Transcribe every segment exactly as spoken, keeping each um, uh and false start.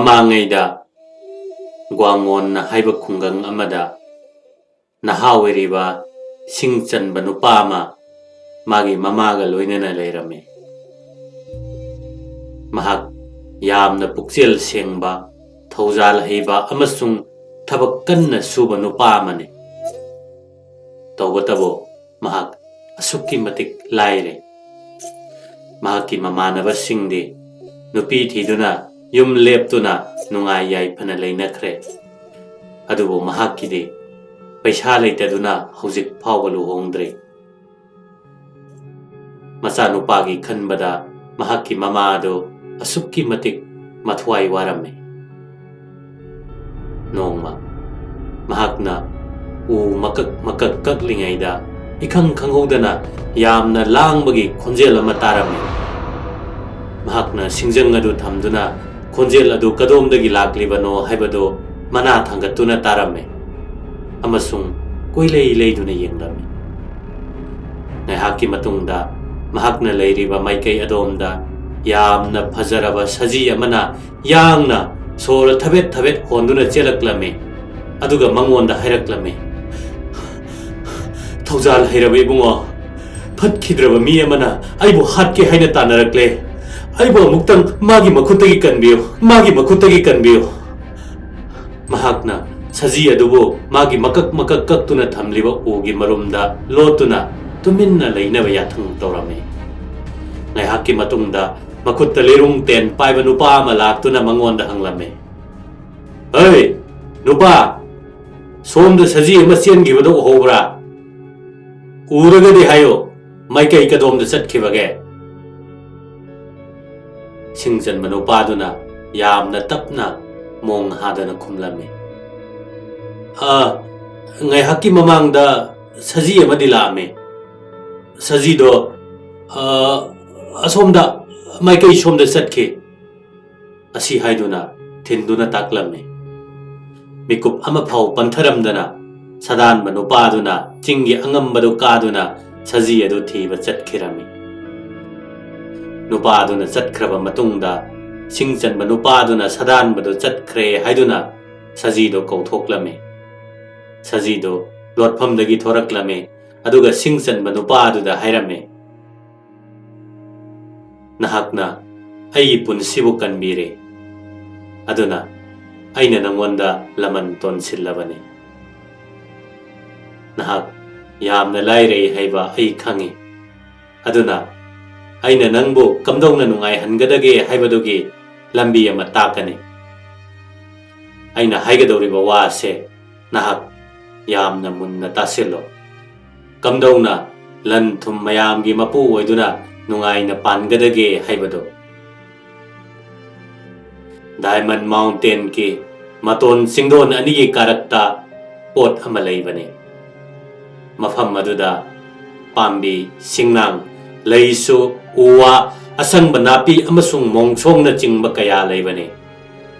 ꯃꯃꯥꯡꯉꯩꯗ ꯒ꯭ꯋꯥꯡꯉꯣꯟꯅ ꯍꯥꯏꯕ ꯈꯨꯡꯒꯪ ꯑꯃꯗ ꯅꯍꯥ ꯑꯣꯏꯔꯤꯕ ꯁꯤꯡ ꯆꯟꯕ ꯅꯨꯄꯥ ꯑꯃ ꯃꯥꯒꯤ ꯃꯃꯥꯒ ꯂꯣꯏꯅꯅ ꯂꯩꯔꯝꯃꯤ꯫ ꯃꯍꯥꯛ ꯌꯥꯝꯅ ꯄꯨꯛꯆꯦꯜ ꯁꯦꯡꯕ, ꯊꯧꯖꯥꯜ ꯍꯩꯕ ꯑꯃꯁꯨꯡ ꯊꯕꯛ ꯀꯟꯅ ꯁꯨꯕ ꯅꯨꯄꯥ ꯑꯃꯅꯤ꯫ ꯇꯧꯕꯇꯕꯨ ꯃꯍꯥꯛ ꯑꯁꯨꯛꯀꯤ ꯃꯇꯤꯛ ꯂꯥꯏꯔꯦ꯫ ꯃꯍꯥꯛꯀꯤ ꯃꯃꯥꯟꯅꯕꯁꯤꯡꯗꯤ ꯅꯨꯄꯤ ꯊꯤꯗꯨꯅ ꯌꯨꯝ ꯂꯦꯞꯇꯨꯅ ꯅꯨꯡꯉꯥꯏ ꯌꯥꯏꯐꯅ ꯂꯩꯅꯈ꯭ꯔꯦ꯫ ꯑꯗꯨꯕꯨ ꯃꯍꯥꯛꯀꯤꯗꯤ ꯄꯩꯁꯥ ꯂꯩꯇꯗꯨꯅ ꯍꯧꯖꯤꯛ ꯐꯥꯎꯕ ꯂꯨꯍꯣꯡꯗ꯭ꯔꯤ꯫ ꯃꯆꯥꯅꯨꯄꯥꯒꯤ ꯈꯟꯕꯗ ꯃꯍꯥꯛꯀꯤ ꯃꯃꯥ ꯑꯗꯨ ꯑꯁꯨꯛꯀꯤ ꯃꯇꯤꯛ ꯃꯊ꯭ꯋꯥꯏ ꯋꯥꯔꯝꯃꯤ꯫ ꯅꯣꯡꯃ ꯃꯍꯥꯛꯅ ꯎ ꯃꯀꯛ ꯃꯀꯛ ꯀꯛꯂꯤꯉꯩꯗ ꯏꯈꯪ ꯈꯪꯍꯧꯗꯅ ꯌꯥꯝꯅ ꯂꯥꯡꯕꯒꯤ ꯈꯣꯟꯖꯦꯜ ꯑꯃ ꯇꯥꯔꯝꯃꯤ꯫ ꯃꯍꯥꯛꯅ ꯁꯤꯡꯖꯪ ꯑꯗꯨ ꯊꯝꯗꯨꯅ ꯈꯣꯟꯖꯦꯜ ꯑꯗꯨ ꯀꯗꯣꯝꯗꯒꯤ ꯂꯥꯛꯂꯤꯕꯅꯣ ꯍꯥꯏꯕꯗꯨ ꯃꯅꯥ ꯊꯥꯡꯒꯠꯇꯨꯅ ꯇꯥꯔꯝꯃꯤ ꯑꯃꯁꯨꯡ ꯀꯣꯏꯂꯩ ꯂꯩꯗꯨꯅ ꯌꯦꯡꯂꯝꯃꯤ꯫ ꯉꯥꯏꯍꯥꯛꯀꯤ ꯃꯇꯨꯡꯗ ꯃꯍꯥꯛꯅ ꯂꯩꯔꯤꯕ ꯃꯥꯏꯀꯩ ꯑꯗꯣꯝꯗ ꯌꯥꯝꯅ ꯐꯖꯔꯕ ꯁꯖꯤ ꯑꯃꯅ ꯌꯥꯡꯅ ꯁꯣꯔ ꯊꯕꯦꯠ ꯊꯕꯦꯠ ꯍꯣꯟꯗꯨꯅ ꯆꯦꯜꯂꯛꯂꯝꯃꯤ꯫ ꯑꯗꯨꯒ ꯃꯉꯣꯟꯗ ꯍꯥꯏꯔꯛꯂꯝꯃꯤ, "ꯊꯧꯖꯥꯜ ꯍꯩꯔꯕ ꯏꯕꯨꯡꯉꯣ, ꯐꯠꯈꯤꯗ꯭ꯔꯕ ꯃꯤ ꯑꯃꯅ ꯑꯩꯕꯨ ꯍꯥꯠꯀꯦ ꯍꯥꯏꯅ ꯇꯥꯟꯅꯔꯛꯂꯦ꯫ ꯑꯩꯕꯨ ꯑꯃꯨꯛꯇꯪ ꯃꯥꯒꯤ ꯃꯈꯨꯠꯇꯒꯤ ꯀꯟꯕꯤꯌꯨ, ꯃꯥꯒꯤ ꯃꯈꯨꯠꯇꯒꯤ ꯀꯟꯕꯤꯌꯨ"꯫ ꯃꯍꯥꯛꯅ ꯁꯖꯤ ꯑꯗꯨꯕꯨ ꯃꯥꯒꯤ ꯃꯀꯛ ꯃꯀꯛ ꯀꯛꯇꯨꯅ ꯊꯝꯂꯤꯕ ꯎꯒꯤ ꯃꯔꯨꯝꯗ ꯂꯣꯠꯇꯨꯅ ꯇꯨꯃꯤꯟꯅ ꯂꯩꯅꯕ ꯌꯥꯊꯪ ꯇꯧꯔꯝꯃꯤ꯫ ꯉꯥꯏꯍꯥꯛꯀꯤ ꯃꯇꯨꯡꯗ ꯃꯈꯨꯠꯇ ꯂꯤꯔꯨꯡ ꯇꯦꯟ ꯄꯥꯏꯕ ꯅꯨꯄꯥ ꯑꯃ ꯂꯥꯛꯇꯨꯅ ꯃꯉꯣꯟꯗ ꯍꯪꯂꯝꯃꯤ, "ꯍꯩ, ꯅꯨꯄꯥ, ꯁꯣꯝꯗ ꯁꯖꯤ ꯑꯃ ꯆꯦꯟꯈꯤꯕꯗꯨ ꯎꯍꯧꯕ꯭ꯔꯥ? ꯎꯔꯒꯗꯤ ꯍꯥꯏꯌꯨ, ꯃꯥꯏꯀꯩ ꯀꯗꯣꯝꯗ ꯆꯠꯈꯤꯕꯒꯦ?" ꯁꯤꯡ ꯆꯟꯕ ꯅꯨꯄꯥꯗꯨꯅ ꯌꯥꯝꯅ ꯇꯞꯅ ꯃꯣꯡ ꯍꯥꯗꯅ ꯈꯨꯝꯂꯝꯃꯤ, "ꯑ, ꯉꯥꯏꯍꯥꯛꯀꯤ ꯃꯃꯥꯡꯗ ꯁꯖꯤ ꯑꯃꯗꯤ ꯂꯥꯛꯑꯝꯃꯤ꯫ ꯁꯖꯤꯗꯣ, ꯑ, ꯑꯁꯣꯝꯗ, ꯃꯥꯏꯀꯩ ꯁꯣꯝꯗ ꯆꯠꯈꯤ"꯫ ꯑꯁꯤ ꯍꯥꯏꯗꯨꯅ ꯊꯤꯟꯗꯨꯅ ꯇꯥꯛꯂꯝꯃꯤ꯫ ꯃꯤꯀꯨꯞ ꯑꯃꯐꯥꯎ ꯄꯟꯊꯔꯝꯗꯅ ꯁꯗꯥꯟꯕ ꯅꯨꯄꯥꯗꯨꯅ ꯆꯤꯡꯒꯤ ꯑꯉꯝꯕꯗꯨ ꯀꯥꯗꯨꯅ ꯁꯖꯤ ꯑꯗꯨ ꯊꯤꯕ ꯆꯠꯈꯤꯔꯝꯃꯤ꯫ ꯅꯨꯄꯥꯗꯨꯅ ꯆꯠꯈ꯭ꯔꯕ ꯃꯇꯨꯡꯗ ꯁꯤꯡ ꯆꯟꯕ ꯅꯨꯄꯥꯗꯨꯅ ꯁꯥꯗꯥꯟꯕꯗꯨ ꯆꯠꯈ꯭ꯔꯦ ꯍꯥꯏꯗꯨꯅ ꯁꯖꯤꯗꯨ ꯀꯧꯊꯣꯛꯂꯝꯃꯤ꯫ ꯁꯖꯤꯗꯨ ꯂꯣꯠꯐꯝꯗꯒꯤ ꯊꯣꯔꯛꯂꯝꯃꯤ, ꯑꯗꯨꯒ ꯁꯤꯡ ꯆꯟꯕ ꯅꯨꯄꯥꯗꯨꯗ ꯍꯥꯏꯔꯝꯃꯤ, "ꯅꯍꯥꯛꯅ ꯑꯩꯒꯤ ꯄꯨꯟꯁꯤꯕꯨ ꯀꯟꯕꯤꯔꯦ, ꯑꯗꯨꯅ ꯑꯩꯅ ꯅꯪꯉꯣꯟꯗ ꯂꯃꯟ ꯇꯣꯟꯁꯤꯜꯂꯕꯅꯤ꯫ ꯅꯍꯥꯛ ꯌꯥꯝꯅ ꯂꯥꯏꯔꯩ ꯍꯥꯏꯕ ꯑꯩ ꯈꯪꯏ꯫ ꯑꯗꯨꯅ ꯑꯩꯅ ꯅꯪꯕꯨ ꯀꯝꯗꯧꯅ ꯅꯨꯡꯉꯥꯏꯍꯟꯒꯗꯒꯦ ꯍꯥꯏꯕꯗꯨꯒꯤ ꯂꯝꯕꯤ ꯑꯃ ꯇꯥꯛꯀꯅꯤ꯫ ꯑꯩꯅ ꯍꯥꯏꯒꯗꯧꯔꯤꯕ ꯋꯥꯁꯦ ꯅꯍꯥꯛ ꯌꯥꯝꯅ ꯃꯨꯟꯅ ꯇꯥꯁꯤꯜꯂꯣ꯫ ꯀꯝꯗꯧꯅ ꯂꯟ ꯊꯨꯝ ꯃꯌꯥꯝꯒꯤ ꯃꯄꯨ ꯑꯣꯏꯗꯨꯅ ꯅꯨꯡꯉꯥꯏꯅ ꯄꯥꯟꯒꯗꯒꯦ ꯍꯥꯏꯕꯗꯨ꯫ ꯗꯥꯏꯃꯟ ꯃꯥꯎꯟꯇꯦꯟꯒꯤ ꯃꯇꯣꯟ ꯆꯤꯡꯗꯣꯟ ꯑꯅꯤꯒꯤ ꯀꯥꯔꯛꯇ ꯄꯣꯠ ꯑꯃ ꯂꯩꯕꯅꯤ꯫ ꯃꯐꯝ ꯑꯗꯨꯗ ꯄꯥꯝꯕꯤ, ꯁꯤꯡꯅꯥꯡ, ꯂꯩꯁꯨ, ꯎ ꯋꯥ, ꯑꯁꯪꯕ ꯅꯥꯄꯤ ꯑꯃꯁꯨꯡ ꯃꯣꯡꯁꯣꯡꯅꯆꯤꯡꯕ ꯀꯌꯥ ꯂꯩꯕꯅꯤ꯫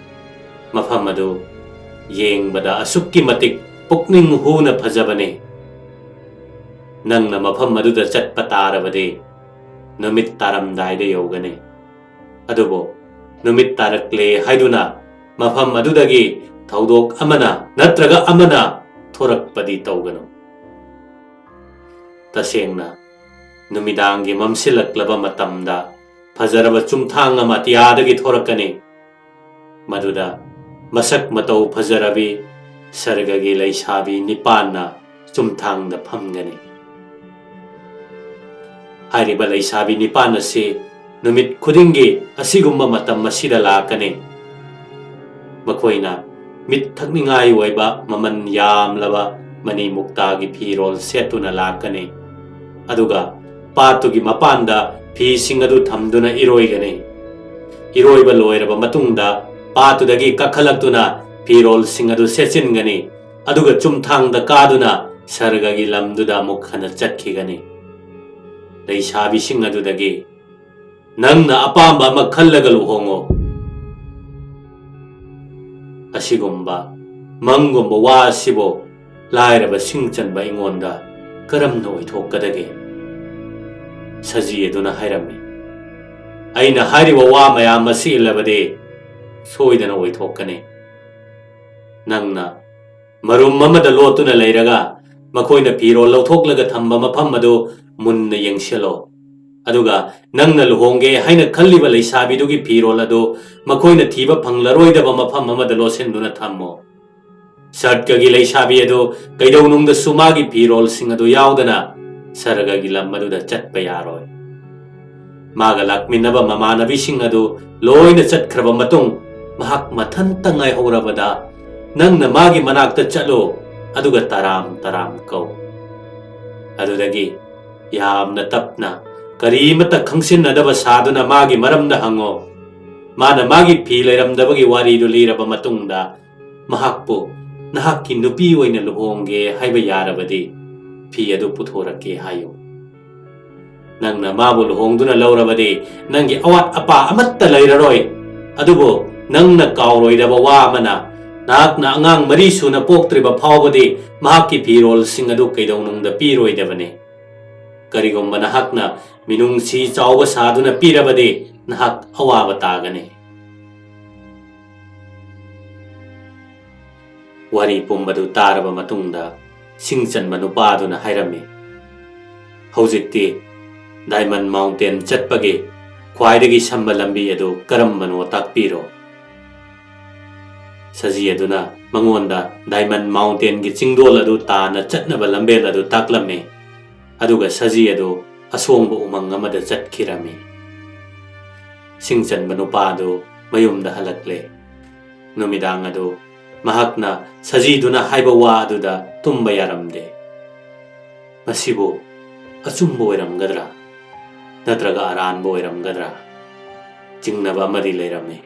ꯃꯐꯝ ꯑꯗꯨ ꯌꯦꯡꯕꯗ ꯑꯁꯨꯛꯀꯤ ꯃꯇꯤꯛ ꯄꯨꯛꯅꯤꯡ ꯍꯨꯅ ꯐꯖꯕꯅꯤ꯫ ꯅꯪꯅ ꯃꯐꯝ ꯑꯗꯨꯗ ꯆꯠꯄ ꯇꯥꯔꯕꯗꯤ ꯅꯨꯃꯤꯠ ꯇꯥꯔꯝꯗꯥꯏꯗ ꯌꯧꯒꯅꯤ꯫ ꯑꯗꯨꯕꯨ ꯅꯨꯃꯤꯠ ꯇꯥꯔꯛꯂꯦ ꯍꯥꯏꯗꯨꯅ ꯃꯐꯝ ꯑꯗꯨꯗꯒꯤ ꯊꯧꯗꯣꯛ ꯑꯃꯅ ꯅꯠꯇ꯭ꯔꯒ ꯑꯃꯅ ꯊꯣꯔꯛꯄꯗꯤ ꯇꯧꯒꯅꯨ꯫ ꯇꯁꯦꯡꯅ, ꯅꯨꯃꯤꯗꯥꯡꯒꯤ ꯃꯝꯁꯤꯜꯂꯛꯂꯕ ꯃꯇꯝꯗ ꯐꯖꯔꯕ ꯆꯨꯝꯊꯥꯡ ꯑꯃ ꯑꯇꯤꯌꯥꯗꯒꯤ ꯊꯣꯔꯛꯀꯅꯤ꯫ ꯃꯗꯨꯗ ꯃꯁꯛ ꯃꯇꯧ ꯐꯖꯔꯕꯤ ꯁꯔꯒꯒꯤ ꯂꯩꯁꯥꯕꯤ ꯅꯤꯄꯥꯟꯅ ꯆꯨꯝꯊꯥꯡꯗ ꯐꯝꯒꯅꯤ꯫ ꯍꯥꯏꯔꯤꯕ ꯂꯩꯁꯥꯕꯤ ꯅꯤꯄꯥꯟ ꯑꯁꯤ ꯅꯨꯃꯤꯠ ꯈꯨꯗꯤꯡꯒꯤ ꯑꯁꯤꯒꯨꯝꯕ ꯃꯇꯝ ꯑꯁꯤꯗ ꯂꯥꯛꯀꯅꯤ꯫ ꯃꯈꯣꯏꯅ ꯃꯤꯠ ꯊꯛꯅꯤꯡꯉꯥꯏ ꯑꯣꯏꯕ ꯃꯃꯜ ꯌꯥꯝꯂꯕ ꯃꯅꯤ ꯃꯨꯛꯇꯥꯒꯤ ꯐꯤꯔꯣꯜ ꯁꯦꯠꯇꯨꯅ ꯂꯥꯛꯀꯅꯤ꯫ ꯑꯗꯨꯒ ꯄꯥꯠꯇꯨꯒꯤ ꯃꯄꯥꯟꯗ ꯐꯤꯁꯤꯡ ꯑꯗꯨ ꯊꯝꯗꯨꯅ ꯏꯔꯣꯏꯒꯅꯤ꯫ ꯏꯔꯣꯏꯕ ꯂꯣꯏꯔꯕ ꯃꯇꯨꯡꯗ ꯄꯥꯠꯇꯨꯗꯒꯤ ꯀꯥꯈꯠꯂꯛꯇꯨꯅ ꯐꯤꯔꯣꯜꯁꯤꯡ ꯑꯗꯨ ꯁꯦꯠꯆꯤꯟꯒꯅꯤ꯫ ꯑꯗꯨꯒ ꯆꯨꯝꯊꯥꯡꯗ ꯀꯥꯗꯨꯅ ꯁꯔꯒꯒꯤ ꯂꯝꯗꯨꯗ ꯑꯃꯨꯛ ꯍꯟꯅ ꯆꯠꯈꯤꯒꯅꯤ꯫ ꯂꯩꯁꯥꯕꯤꯁꯤꯡ ꯑꯗꯨꯗꯒꯤ ꯅꯪꯅ ꯑꯄꯥꯝꯕ ꯑꯃ ꯈꯜꯂꯒ ꯂꯨꯍꯣꯡꯉꯣ꯫ ꯑꯁꯤꯒꯨꯝꯕ ꯃꯪꯒꯨꯝꯕ ꯋꯥ ꯑꯁꯤꯕꯨ ꯂꯥꯏꯔꯕ ꯁꯤꯡ ꯆꯟꯕ ꯑꯩꯉꯣꯟꯗ ꯀꯔꯝꯅ ꯑꯣꯏꯊꯣꯛꯀꯗꯒꯦ? ꯁꯖꯤ ꯑꯗꯨꯅ ꯍꯥꯏꯔꯝꯃꯤ, ꯑꯩꯅ ꯍꯥꯏꯔꯤꯕ ꯋꯥ ꯃꯌꯥꯝ ꯑꯁꯤ ꯏꯜꯂꯕꯗꯤ ꯁꯣꯏꯗꯅ ꯑꯣꯏꯊꯣꯛꯀꯅꯤ꯫ ꯅꯪꯅ ꯃꯔꯨꯝ ꯑꯃꯗ ꯂꯣꯠꯇꯨꯅ ꯂꯩꯔꯒ ꯃꯈꯣꯏꯅ ꯐꯤꯔꯣꯜ ꯂꯧꯊꯣꯛꯂꯒ ꯊꯝꯕ ꯃꯐꯝ ꯑꯗꯨ ꯃꯨꯟꯅ ꯌꯦꯡꯁꯤꯜꯂꯣ꯫ ꯑꯗꯨꯒ ꯅꯪꯅ ꯂꯨꯍꯣꯡꯒꯦ ꯍꯥꯏꯅ ꯈꯜꯂꯤꯕ ꯂꯩꯁꯥꯕꯤꯗꯨꯒꯤ ꯐꯤꯔꯣꯜ ꯑꯗꯨ ꯃꯈꯣꯏꯅ ꯊꯤꯕ ꯐꯪꯂꯔꯣꯏꯗꯕ ꯃꯐꯝ ꯑꯃꯗ ꯂꯣꯠꯁꯤꯟꯗꯨꯅ ꯊꯝꯃꯣ꯫ ꯁꯔꯠꯀꯒꯤ ꯂꯩꯁꯥꯕꯤ ꯑꯗꯨ ꯀꯩꯗꯧꯅꯨꯡꯗꯁꯨ ꯃꯥꯒꯤ ꯐꯤꯔꯣꯜꯁꯤꯡ ꯑꯗꯨ ꯌꯥꯎꯗꯅ ꯁꯔꯒꯒꯤ ꯂꯝ ꯑꯗꯨꯗ ꯆꯠꯄ ꯌꯥꯔꯣꯏ꯫ ꯃꯥꯒ ꯂꯥꯛꯃꯤꯟꯅꯕ ꯃꯃꯥꯟꯅꯕꯤꯁꯤꯡ ꯑꯗꯨ ꯂꯣꯏꯅ ꯆꯠꯈ꯭ꯔꯕ ꯃꯇꯨꯡ, ꯃꯍꯥꯛ ꯃꯊꯟꯇ ꯉꯥꯏꯍꯧꯔꯕꯗ, ꯅꯪꯅ ꯃꯥꯒꯤ ꯃꯅꯥꯛꯇ ꯆꯠꯂꯨ, ꯑꯗꯨꯒ ꯇꯔꯥꯝ ꯇꯔꯥꯝ ꯀꯧ꯫ ꯑꯗꯨꯗꯒꯤ ꯌꯥꯝꯅ ꯇꯞꯅ, ꯀꯔꯤꯃꯠꯇ ꯈꯪꯁꯤꯟꯅꯗꯕ ꯁꯥꯗꯨꯅ ꯃꯥꯒꯤ ꯃꯔꯝꯗ ꯍꯪꯉꯣ꯫ ꯃꯥꯅ ꯃꯥꯒꯤ ꯐꯤ ꯂꯩꯔꯝꯗꯕꯒꯤ ꯋꯥꯔꯤꯗꯨ ꯂꯤꯔꯕ ꯃꯇꯨꯡꯗ, ꯃꯍꯥꯛꯄꯨ ꯅꯍꯥꯛꯀꯤ ꯅꯨꯄꯤ ꯑꯣꯏꯅ ꯂꯨꯍꯣꯡꯒꯦ ꯍꯥꯏꯕ ꯌꯥꯔꯕꯗꯤ, ꯐꯤ ꯑꯗꯨ ꯄꯨꯊꯣꯔꯛꯀꯦ ꯍꯥꯏꯌꯨ꯫ ꯅꯪꯅ ꯃꯥꯕꯨ ꯂꯨꯍꯣꯡꯗꯨꯅ ꯂꯧꯔꯕꯗꯤ, ꯅꯪꯒꯤ ꯑꯋꯥꯠ ꯑꯄꯥ ꯑꯃꯠꯇ ꯂꯩꯔꯔꯣꯏ꯫ ꯑꯗꯨꯕꯨ ꯅꯪꯅ ꯀꯥꯎꯔꯣꯏꯗꯕ ꯋꯥ ꯑꯃꯅ, ꯅꯍꯥꯛꯅ ꯑꯉꯥꯡ ꯃꯔꯤ ꯁꯨꯅ ꯄꯣꯛꯇ꯭ꯔꯤꯕ ꯐꯥꯎꯕꯗꯤ ꯃꯍꯥꯛꯀꯤ ꯐꯤꯔꯣꯜꯁꯤꯡ ꯑꯗꯨ ꯀꯩꯗꯧꯅꯨꯡꯗ ꯄꯤꯔꯣꯏꯗꯕꯅꯤ꯫ ꯀꯔꯤꯒꯨꯝꯕ ꯅꯍꯥꯛꯅ ꯃꯤꯅꯨꯡꯁꯤ ꯆꯥꯎꯕ ꯁꯥꯗꯨꯅ ꯄꯤꯔꯕꯗꯤ, ꯅꯍꯥꯛ ꯑꯋꯥꯕ ꯇꯥꯒꯅꯤ꯫ ꯋꯥꯔꯤ ꯄꯨꯝꯕꯗꯨ ꯇꯥꯔꯕ ꯃꯇꯨꯡꯗ, ꯁꯤꯡꯆꯟꯕ ꯅꯨꯄꯥꯗꯨꯅ ꯍꯥꯏꯔꯝꯃꯤ, "ꯍꯧꯖꯤꯛꯇꯤ ꯗꯥꯏꯃꯟ ꯃꯥꯎꯟꯇꯦꯟ ꯆꯠꯄꯒꯤ ꯈ꯭ꯋꯥꯏꯗꯒꯤ ꯁꯝꯕ ꯂꯝꯕꯤ ꯑꯗꯨ ꯀꯔꯝꯕꯅꯣ ꯇꯥꯛꯄꯤꯔꯣ꯫" ꯁꯖꯤ ꯑꯗꯨꯅ ꯃꯉꯣꯟꯗ ꯗꯥꯏꯃꯟ ꯃꯥꯎꯟꯇꯦꯟꯒꯤ ꯆꯤꯡꯗꯣꯜ ꯑꯗꯨ ꯇꯥꯅ ꯆꯠꯅꯕ ꯂꯝꯕꯦꯜ ꯑꯗꯨ ꯇꯥꯛꯂꯝꯃꯤ꯫ ꯑꯗꯨꯒ ꯁꯖꯤ ꯑꯗꯨ ꯑꯁꯣꯡꯕ ꯎꯃꯪ ꯑꯃꯗ ꯆꯠꯈꯤꯔꯝꯃꯤ꯫ ꯁꯤꯡꯆꯟꯕ ꯅꯨꯄꯥ ꯑꯗꯨ ꯃꯌꯨꯝꯗ ꯍꯜꯂꯛꯂꯦ꯫ ꯅꯨꯃꯤꯗꯥꯡ ꯑꯗꯨ ꯃꯍꯥꯛꯅ ꯁꯖꯤꯗꯨꯅ ꯍꯥꯏꯕ ꯋꯥ ꯑꯗꯨꯗ ꯇꯨꯝꯕ ꯌꯥꯔꯝꯗꯦ꯫ ꯃꯁꯤꯕꯨ ꯑꯆꯨꯝꯕ ꯑꯣꯏꯔꯝꯒꯗ꯭ꯔꯥ? ꯅꯠꯇ꯭ꯔꯒ ꯑꯔꯥꯟꯕ ꯑꯣꯏꯔꯝꯒꯗ꯭ꯔꯥ? ꯆꯤꯡꯅꯕ ꯑꯃꯗꯤ ꯂꯩꯔꯝꯃꯤ꯫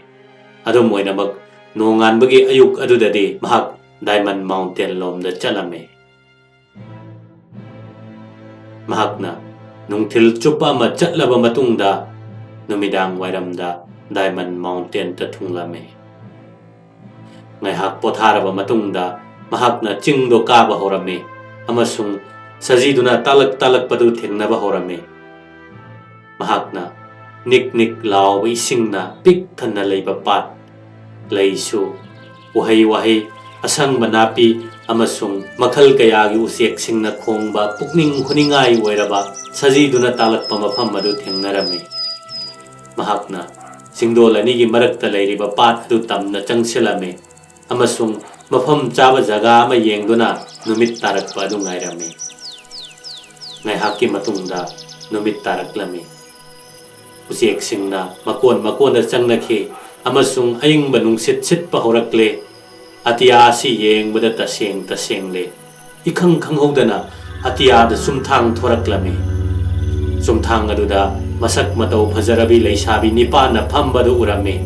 ꯑꯗꯨꯝ ꯑꯣꯏꯅꯃꯛ, ꯅꯣꯡꯉꯥꯟꯕꯒꯤ ꯑꯌꯨꯛ ꯑꯗꯨꯗꯗꯤ ꯃꯍꯥꯛ ꯗꯥꯏꯃꯟ ꯃꯥꯎꯟꯇꯦꯟ ꯂꯣꯝꯗ ꯆꯠꯂꯝꯃꯤ꯫ ꯃꯍꯥꯛꯅ ꯅꯨꯡꯊꯤꯜ ꯆꯨꯞꯄ ꯑꯃ ꯆꯠꯂꯕ ꯃꯇꯨꯡꯗ, ꯅꯨꯃꯤꯗꯥꯡ ꯋꯥꯏꯔꯝꯗ ꯗꯥꯏꯃꯟ ꯃꯥꯎꯟꯇꯦꯟꯗ ꯊꯨꯡꯂꯝꯃꯤ꯫ ꯉꯥꯏꯍꯥꯛ ꯄꯣꯊꯥꯔꯕ ꯃꯇꯨꯡꯗ, ꯃꯍꯥꯛꯅ ꯆꯤꯡꯗꯣ ꯀꯥꯕ ꯍꯧꯔꯝꯃꯤ ꯑꯃꯁꯨꯡ ꯁꯖꯤꯗꯨꯅ ꯇꯥꯂꯛ ꯇꯥꯂꯛꯄꯗꯨ ꯊꯦꯡꯅꯕ ꯍꯧꯔꯝꯃꯤ꯫ ꯃꯍꯥꯛꯅ ꯅꯤꯛ ꯅꯤꯛ ꯂꯥꯎꯕ ꯏꯁꯤꯡꯅ ꯄꯤꯛ ꯊꯟꯅ ꯂꯩꯕ ꯄꯥꯠ, ꯂꯩꯁꯨ, ꯎꯍꯩ ꯋꯥꯍꯩ, ꯑꯁꯪꯕ ꯅꯥꯄꯤ ꯑꯃꯁꯨꯡ ꯃꯈꯜ ꯀꯌꯥꯒꯤ ꯎꯆꯦꯛꯁꯤꯡꯅ ꯈꯣꯡꯕ ꯄꯨꯛꯅꯤꯡ ꯍꯨꯅꯤꯡꯉꯥꯏ ꯑꯣꯏꯔꯕ ꯁꯖꯤꯗꯨꯅ ꯇꯥꯛꯂꯛꯄ ꯃꯐꯝ ꯑꯗꯨ ꯊꯦꯡꯅꯔꯝꯃꯤ꯫ ꯃꯍꯥꯛꯅ ꯆꯤꯡꯗꯣꯜ ꯑꯅꯤꯒꯤ ꯃꯔꯛꯇ ꯂꯩꯔꯤꯕ ꯄꯥꯠ ꯑꯗꯨ ꯇꯝꯅ ꯆꯪꯁꯤꯜꯂꯝꯃꯤ ꯑꯃꯁꯨꯡ ꯃꯐꯝ ꯆꯥꯕ ꯖꯒꯥ ꯑꯃ ꯌꯦꯡꯗꯨꯅ ꯅꯨꯃꯤꯠ ꯇꯥꯔꯛꯄ ꯑꯗꯨ ꯉꯥꯏꯔꯝꯃꯤ꯫ ꯉꯥꯏꯍꯥꯛꯀꯤ ꯃꯇꯨꯡꯗ ꯅꯨꯃꯤꯠ ꯇꯥꯔꯛꯂꯝꯃꯤ꯫ ꯎꯆꯦꯛꯁꯤꯡꯅ ꯃꯀꯣꯟ ꯃꯀꯣꯟꯗ ꯆꯪꯅꯈꯤ ꯑꯃꯁꯨꯡ ꯑꯏꯪꯕ ꯅꯨꯡꯁꯤꯠ ꯁꯤꯠꯄ ꯍꯧꯔꯛꯂꯦ꯫ ꯑꯇꯤꯌꯥ ꯑꯁꯤ ꯌꯦꯡꯕꯗ ꯇꯁꯦꯡ ꯇꯁꯦꯡꯂꯦ꯫ ꯏꯈꯪ ꯈꯪꯍꯧꯗꯅ ꯑꯇꯤꯌꯥꯗ ꯆꯨꯝꯊꯥꯡ ꯊꯣꯔꯛꯂꯝꯃꯤ꯫ ꯆꯨꯝꯊꯥꯡ ꯑꯗꯨꯗ ꯃꯁꯛ ꯃꯇꯧ ꯐꯖꯔꯕꯤ ꯂꯩꯁꯥꯕꯤ ꯅꯤꯄꯥꯟꯅ ꯐꯝꯕꯗꯨ ꯎꯔꯝꯃꯤ꯫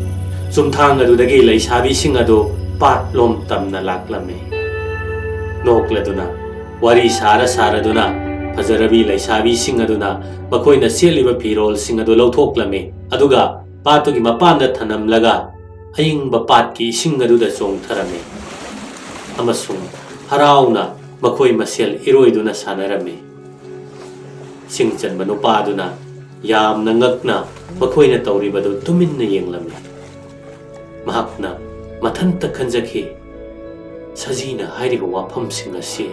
ꯆꯨꯝꯊꯥꯡ ꯑꯗꯨꯗꯒꯤ ꯂꯩꯁꯥꯕꯤꯁꯤꯡ ꯑꯗꯨ ꯄꯥꯠꯂꯣꯝ ꯇꯝꯅ ꯂꯥꯛꯂꯝꯃꯤ꯫ ꯅꯣꯛꯂꯗꯨꯅ, ꯋꯥꯔꯤ ꯁꯥꯔ ꯁꯥꯔꯗꯨꯅ ꯐꯖꯔꯕꯤ ꯂꯩꯁꯥꯕꯤꯁꯤꯡ ꯑꯗꯨꯅ ꯃꯈꯣꯏꯅ ꯁꯦꯠꯂꯤꯕ ꯐꯤꯔꯣꯜꯁꯤꯡ ꯑꯗꯨ ꯂꯧꯊꯣꯛꯂꯝꯃꯤ, ꯑꯗꯨꯒ ꯄꯥꯠꯇꯨꯒꯤ ꯃꯄꯥꯟꯗ ꯊꯅꯝꯂꯒ ꯑꯏꯪꯕ ꯄꯥꯠꯀꯤ ꯏꯁꯤꯡ ꯑꯗꯨꯗ ꯆꯣꯡꯊꯔꯝꯃꯤ ꯑꯃꯁꯨꯡ ꯍꯔꯥꯎꯅ ꯃꯈꯣꯏ ꯃꯁꯦꯜ ꯏꯔꯣꯏꯗꯨꯅ ꯁꯥꯟꯅꯔꯝꯃꯤ꯫ ꯁꯤꯡ ꯆꯟꯕ ꯅꯨꯄꯥ ꯑꯗꯨꯅ ꯌꯥꯝꯅ ꯉꯛꯅ ꯃꯈꯣꯏꯅ ꯇꯧꯔꯤꯕꯗꯨ ꯇꯨꯃꯤꯟꯅ ꯌꯦꯡꯂꯝꯃꯤ꯫ ꯃꯍꯥꯛꯅ ꯃꯊꯟꯇ ꯈꯟꯖꯈꯤ, "ꯁꯖꯤꯅ ꯍꯥꯏꯔꯤꯕ ꯋꯥꯐꯝꯁꯤꯡ ꯑꯁꯤ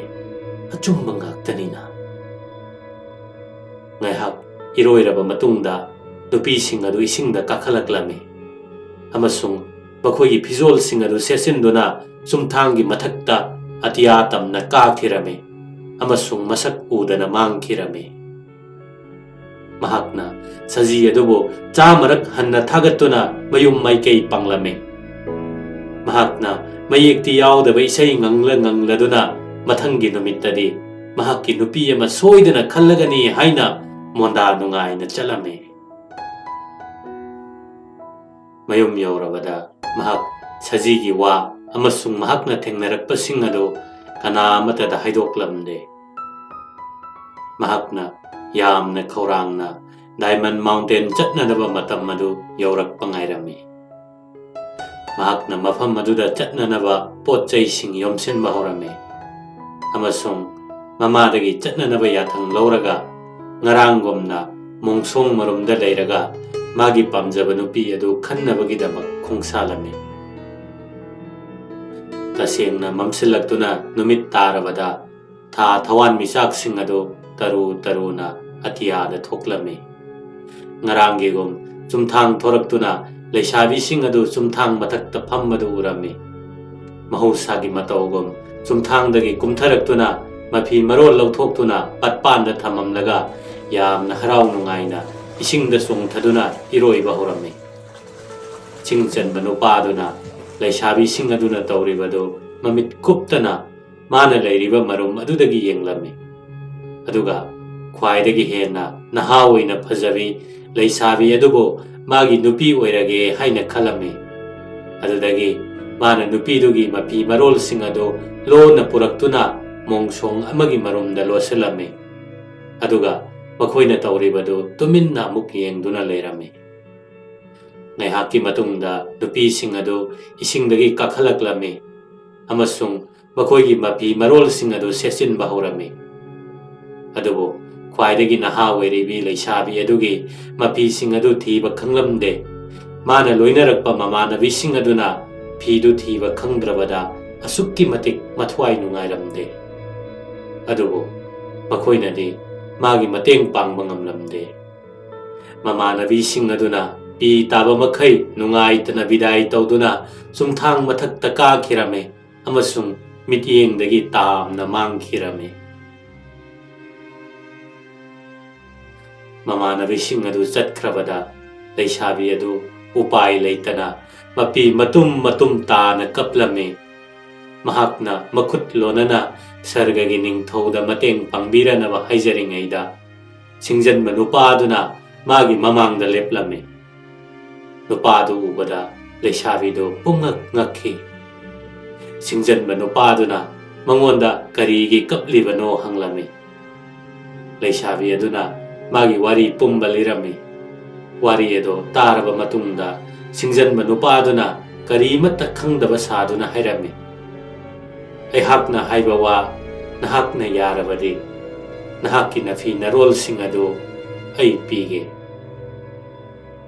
ꯑꯆꯨꯝꯕ ꯉꯥꯛꯇꯅꯤꯅ"꯫ ꯉꯥꯏꯍꯥꯛ ꯏꯔꯣꯏꯔꯕ ꯃꯇꯨꯡꯗ ꯅꯨꯄꯤꯁꯤꯡ ꯑꯗꯨ ꯏꯁꯤꯡꯗ ꯀꯥꯈꯠꯂꯛꯂꯝꯃꯤ ꯑꯃꯁꯨꯡ ꯃꯈꯣꯏꯒꯤ ꯐꯤꯖꯣꯜꯁꯤꯡ ꯑꯗꯨ ꯁꯦꯠꯆꯤꯟꯗꯨꯅ ꯆꯨꯝꯊꯥꯡꯒꯤ ꯃꯊꯛꯇ ꯑꯇꯤꯌꯥ ꯇꯝꯅ ꯀꯥꯈꯤꯔꯝꯃꯤ ꯑꯃꯁꯨꯡ ꯃꯁꯛ ꯎꯗꯅ ꯃꯥꯡꯈꯤꯔꯝꯃꯤ꯫ ꯃꯍꯥꯛꯅ ꯁꯖꯤ ꯑꯗꯨꯕꯨ ꯆꯥꯃꯔꯛ ꯍꯟꯅ ꯊꯥꯒꯠꯇꯨꯅ ꯃꯌꯨꯝ ꯃꯥꯏꯀꯩ ꯄꯥꯡꯂꯝꯃꯤ꯫ ꯃꯍꯥꯛꯅ ꯃꯌꯦꯛꯇꯤ ꯌꯥꯎꯗꯕ ꯏꯁꯩ ꯉꯪꯂ ꯉꯪꯂꯗꯨꯅ ꯃꯊꯪꯒꯤ ꯅꯨꯃꯤꯠꯇꯗꯤ ꯃꯍꯥꯛꯀꯤ ꯅꯨꯄꯤ ꯑꯃ ꯁꯣꯏꯗꯅ ꯈꯜꯂꯒꯅꯤ ꯍꯥꯏꯅ ꯃꯣꯟꯗꯥ ꯅꯨꯡꯉꯥꯏꯅ ꯆꯠꯂꯝꯃꯤ꯫ ꯃꯌꯨꯝ ꯌꯧꯔꯕꯗ ꯃꯍꯥꯛ ꯁꯖꯤꯒꯤ ꯋꯥ ꯑꯃꯁꯨꯡ ꯃꯍꯥꯛꯅ ꯊꯦꯡꯅꯔꯛꯄꯁꯤꯡ ꯑꯗꯨ ꯀꯅꯥ ꯑꯃꯠꯇꯗ ꯍꯥꯏꯗꯣꯛꯂꯝꯗꯦ꯫ ꯃꯍꯥꯛꯅ ꯌꯥꯝꯅ ꯈꯧꯔꯥꯡꯅ ꯗꯥꯏꯃꯟ ꯃꯥꯎꯟꯇꯦꯟ ꯆꯠꯅꯅꯕ ꯃꯇꯝ ꯑꯗꯨ ꯌꯧꯔꯛꯄ ꯉꯥꯏꯔꯝꯃꯤ꯫ ꯃꯍꯥꯛꯅ ꯃꯐꯝ ꯑꯗꯨꯗ ꯆꯠꯅꯅꯕ ꯄꯣꯠ ꯆꯩꯁꯤꯡ ꯌꯣꯝꯁꯤꯟꯕ ꯍꯧꯔꯝꯃꯤ ꯑꯃꯁꯨꯡ ꯃꯃꯥꯗꯒꯤ ꯆꯠꯅꯅꯕ ꯌꯥꯊꯪ ꯂꯧꯔꯒ ꯉꯔꯥꯡꯒꯨꯝꯅ ꯃꯣꯡꯁꯣꯡ ꯃꯔꯨꯝꯗ ꯂꯩꯔꯒ ꯃꯥꯒꯤ ꯄꯥꯝꯖꯕ ꯅꯨꯄꯤ ꯑꯗꯨ ꯈꯟꯅꯕꯒꯤꯗꯃꯛ ꯈꯣꯡꯁꯥꯜꯂꯝꯃꯤ꯫ ꯇꯁꯦꯡꯅ ꯃꯝꯁꯤꯜꯂꯛꯇꯨꯅ ꯅꯨꯃꯤꯠ ꯇꯥꯔꯕꯗ ꯊꯥ ꯊꯋꯥꯟꯃꯤꯆꯥꯛꯁꯤꯡ ꯑꯗꯨ ꯇꯔꯨ ꯇꯔꯨꯅ ꯑꯇꯤꯌꯥꯗ ꯊꯣꯛꯂꯝꯃꯤ꯫ ꯉꯔꯥꯡꯒꯤꯒꯨꯝ ꯆꯨꯝꯊꯥꯡ ꯊꯣꯔꯛꯇꯨꯅ ꯂꯩꯁꯥꯕꯤꯁꯤꯡ ꯑꯗꯨ ꯆꯨꯝꯊꯥꯡ ꯃꯊꯛꯇ ꯐꯝꯕꯗꯨ ꯎꯔꯝꯃꯤ꯫ ꯃꯍꯧꯁꯥꯒꯤ ꯃꯇꯧꯒꯨꯝ ꯆꯨꯝꯊꯥꯡꯗꯒꯤ ꯀꯨꯝꯊꯔꯛꯇꯨꯅ ꯃꯐꯤ ꯃꯔꯣꯜ ꯂꯧꯊꯣꯛꯇꯨꯅ ꯄꯠꯄꯥꯟꯗ ꯊꯝꯃꯝꯂꯒ ꯌꯥꯝꯅ ꯍꯔꯥꯎ ꯅꯨꯡꯉꯥꯏꯅ ꯏꯁꯤꯡꯗ ꯆꯣꯡꯊꯗꯨꯅ ꯏꯔꯣꯏꯕ ꯍꯧꯔꯝꯃꯤ꯫ ꯆꯤꯡ ꯆꯟꯕ ꯅꯨꯄꯥꯗꯨꯅ ꯂꯩꯁꯥꯕꯤꯁꯤꯡ ꯑꯗꯨꯅ ꯇꯧꯔꯤꯕꯗꯨ ꯃꯃꯤꯠ ꯀꯨꯞꯇꯅ ꯃꯥꯅ ꯂꯩꯔꯤꯕ ꯃꯔꯨꯝ ꯑꯗꯨꯗꯒꯤ ꯌꯦꯡꯂꯝꯃꯤ꯫ ꯑꯗꯨꯒ ꯈ꯭ꯋꯥꯏꯗꯒꯤ ꯍꯦꯟꯅ ꯅꯍꯥ ꯑꯣꯏꯅ ꯐꯖꯕꯤ ꯂꯩꯁꯥꯕꯤ ꯑꯗꯨꯕꯨ ꯃꯥꯒꯤ ꯅꯨꯄꯤ ꯑꯣꯏꯔꯒꯦ ꯍꯥꯏꯅ ꯈꯜꯂꯝꯃꯤ꯫ ꯑꯗꯨꯗꯒꯤ ꯃꯥꯅ ꯅꯨꯄꯤꯗꯨꯒꯤ ꯃꯐꯤ ꯃꯔꯣꯜꯁꯤꯡ ꯑꯗꯨ ꯂꯣꯟꯅ ꯄꯨꯔꯛꯇꯨꯅ ꯃꯣꯡꯁꯣꯡ ꯑꯃꯒꯤ ꯃꯔꯨꯝꯗ ꯂꯣꯠꯁꯤꯜꯂꯝꯃꯤ꯫ ꯑꯗꯨꯒ ꯃꯈꯣꯏꯅ ꯇꯧꯔꯤꯕꯗꯨ ꯇꯨꯃꯤꯟꯅ ꯑꯃꯨꯛ ꯌꯦꯡꯗꯨꯅ ꯂꯩꯔꯝꯃꯤ꯫ ꯉꯥꯏꯍꯥꯛꯀꯤ ꯃꯇꯨꯡꯗ ꯅꯨꯄꯤꯁꯤꯡ ꯑꯗꯨ ꯏꯁꯤꯡꯗꯒꯤ ꯀꯥꯈꯠꯂꯛꯂꯝꯃꯤ ꯑꯃꯁꯨꯡ ꯃꯈꯣꯏꯒꯤ ꯃꯐꯤ ꯃꯔꯣꯜꯁꯤꯡ ꯑꯗꯨ ꯁꯦꯠꯆꯤꯟꯕ ꯍꯧꯔꯝꯃꯤ꯫ ꯑꯗꯨꯕꯨ ꯈ꯭ꯋꯥꯏꯗꯒꯤ ꯅꯍꯥ ꯑꯣꯏꯔꯤꯕꯤ ꯂꯩꯁꯥꯕꯤ ꯑꯗꯨꯒꯤ ꯃꯐꯤꯁꯤꯡ ꯑꯗꯨ ꯊꯤꯕ ꯈꯪꯂꯝꯗꯦ꯫ ꯃꯥꯅ ꯂꯣꯏꯅꯔꯛꯄ ꯃꯃꯥꯟꯅꯕꯤꯁꯤꯡ ꯑꯗꯨꯅ ꯐꯤꯗꯨ ꯊꯤꯕ ꯈꯪꯗ꯭ꯔꯕꯗ ꯑꯁꯨꯛꯀꯤ ꯃꯇꯤꯛ ꯃꯊ꯭ꯋꯥꯏ ꯅꯨꯡꯉꯥꯏꯔꯝꯗꯦ꯫ ꯑꯗꯨꯕꯨ ꯃꯈꯣꯏꯅꯗꯤ ꯃꯥꯒꯤ ꯃꯇꯦꯡ ꯄꯥꯡꯕ ꯉꯝꯂꯝꯗꯦ꯫ ꯃꯃꯥꯟꯅꯕꯤꯁꯤꯡ ꯑꯗꯨꯅ ꯄꯤ ꯇꯥꯕ ꯃꯈꯩ ꯅꯨꯡꯉꯥꯏꯇꯅ ꯕꯤꯗꯥꯏ ꯇꯧꯗꯨꯅ ꯆꯨꯝꯊꯥꯡ ꯃꯊꯛꯇ ꯀꯥꯈꯤꯔꯝꯃꯤ ꯑꯃꯁꯨꯡ ꯃꯤꯠꯌꯦꯡꯗꯒꯤ ꯇꯥꯝꯅ ꯃꯥꯡꯈꯤꯔꯝꯃꯤ꯫ ꯃꯃꯥꯟꯅꯕꯤꯁꯤꯡ ꯑꯗꯨ ꯆꯠꯈ꯭ꯔꯕꯗ ꯂꯩꯁꯥꯕꯤ ꯑꯗꯨ ꯎꯄꯥꯏ ꯂꯩꯇꯅ ꯃꯄꯤ ꯃꯇꯨꯝ ꯃꯇꯨꯝ ꯇꯥꯅ ꯀꯞꯂꯝꯃꯤ꯫ ꯃꯍꯥꯛꯅ ꯃꯈꯨꯠ ꯂꯣꯟꯅꯅ ꯁꯔꯒꯒꯤ ꯅꯤꯡꯊꯧꯗ ꯃꯇꯦꯡ ꯄꯥꯡꯕꯤꯔꯅꯕ ꯍꯥꯏꯖꯔꯤꯉꯩꯗ, ꯁꯤꯡꯖꯟꯕ ꯅꯨꯄꯥ ꯑꯗꯨꯅ ꯃꯥꯒꯤ ꯃꯃꯥꯡꯗ ꯂꯦꯞꯂꯝꯃꯤ꯫ ꯅꯨꯄꯥ ꯑꯗꯨ ꯎꯕꯗ ꯂꯩꯁꯥꯕꯤꯗꯨ ꯄꯨꯡꯉꯛ ꯉꯛꯈꯤ꯫ ꯁꯤꯡꯖꯟꯕ ꯅꯨꯄꯥ ꯑꯗꯨꯅ ꯃꯉꯣꯟꯗ ꯀꯔꯤꯒꯤ ꯀꯞꯂꯤꯕꯅꯣ ꯍꯪꯂꯝꯃꯤ꯫ ꯂꯩꯁꯥꯕꯤ ꯑꯗꯨꯅ ꯃꯥꯒꯤ ꯋꯥꯔꯤ ꯄꯨꯝꯕ ꯂꯤꯔꯝꯃꯤ꯫ ꯋꯥꯔꯤ ꯑꯗꯨ ꯇꯥꯔꯕ ꯃꯇꯨꯡꯗ ꯁꯤꯡꯖꯟꯕ ꯅꯨꯄꯥ ꯑꯗꯨꯅ ꯀꯔꯤꯃꯠꯇ ꯈꯪꯗꯕ ꯁꯥꯗꯨꯅ ꯍꯥꯏꯔꯝꯃꯤ, "ꯑꯩꯍꯥꯛꯅ ꯍꯥꯏꯕ ꯋꯥ ꯅꯍꯥꯛꯅ ꯌꯥꯔꯕꯗꯤ, ꯅꯍꯥꯛꯀꯤ ꯅꯐꯤ ꯅꯔꯣꯜꯁꯤꯡ ꯑꯗꯨ ꯑꯩ ꯄꯤꯒꯦ꯫"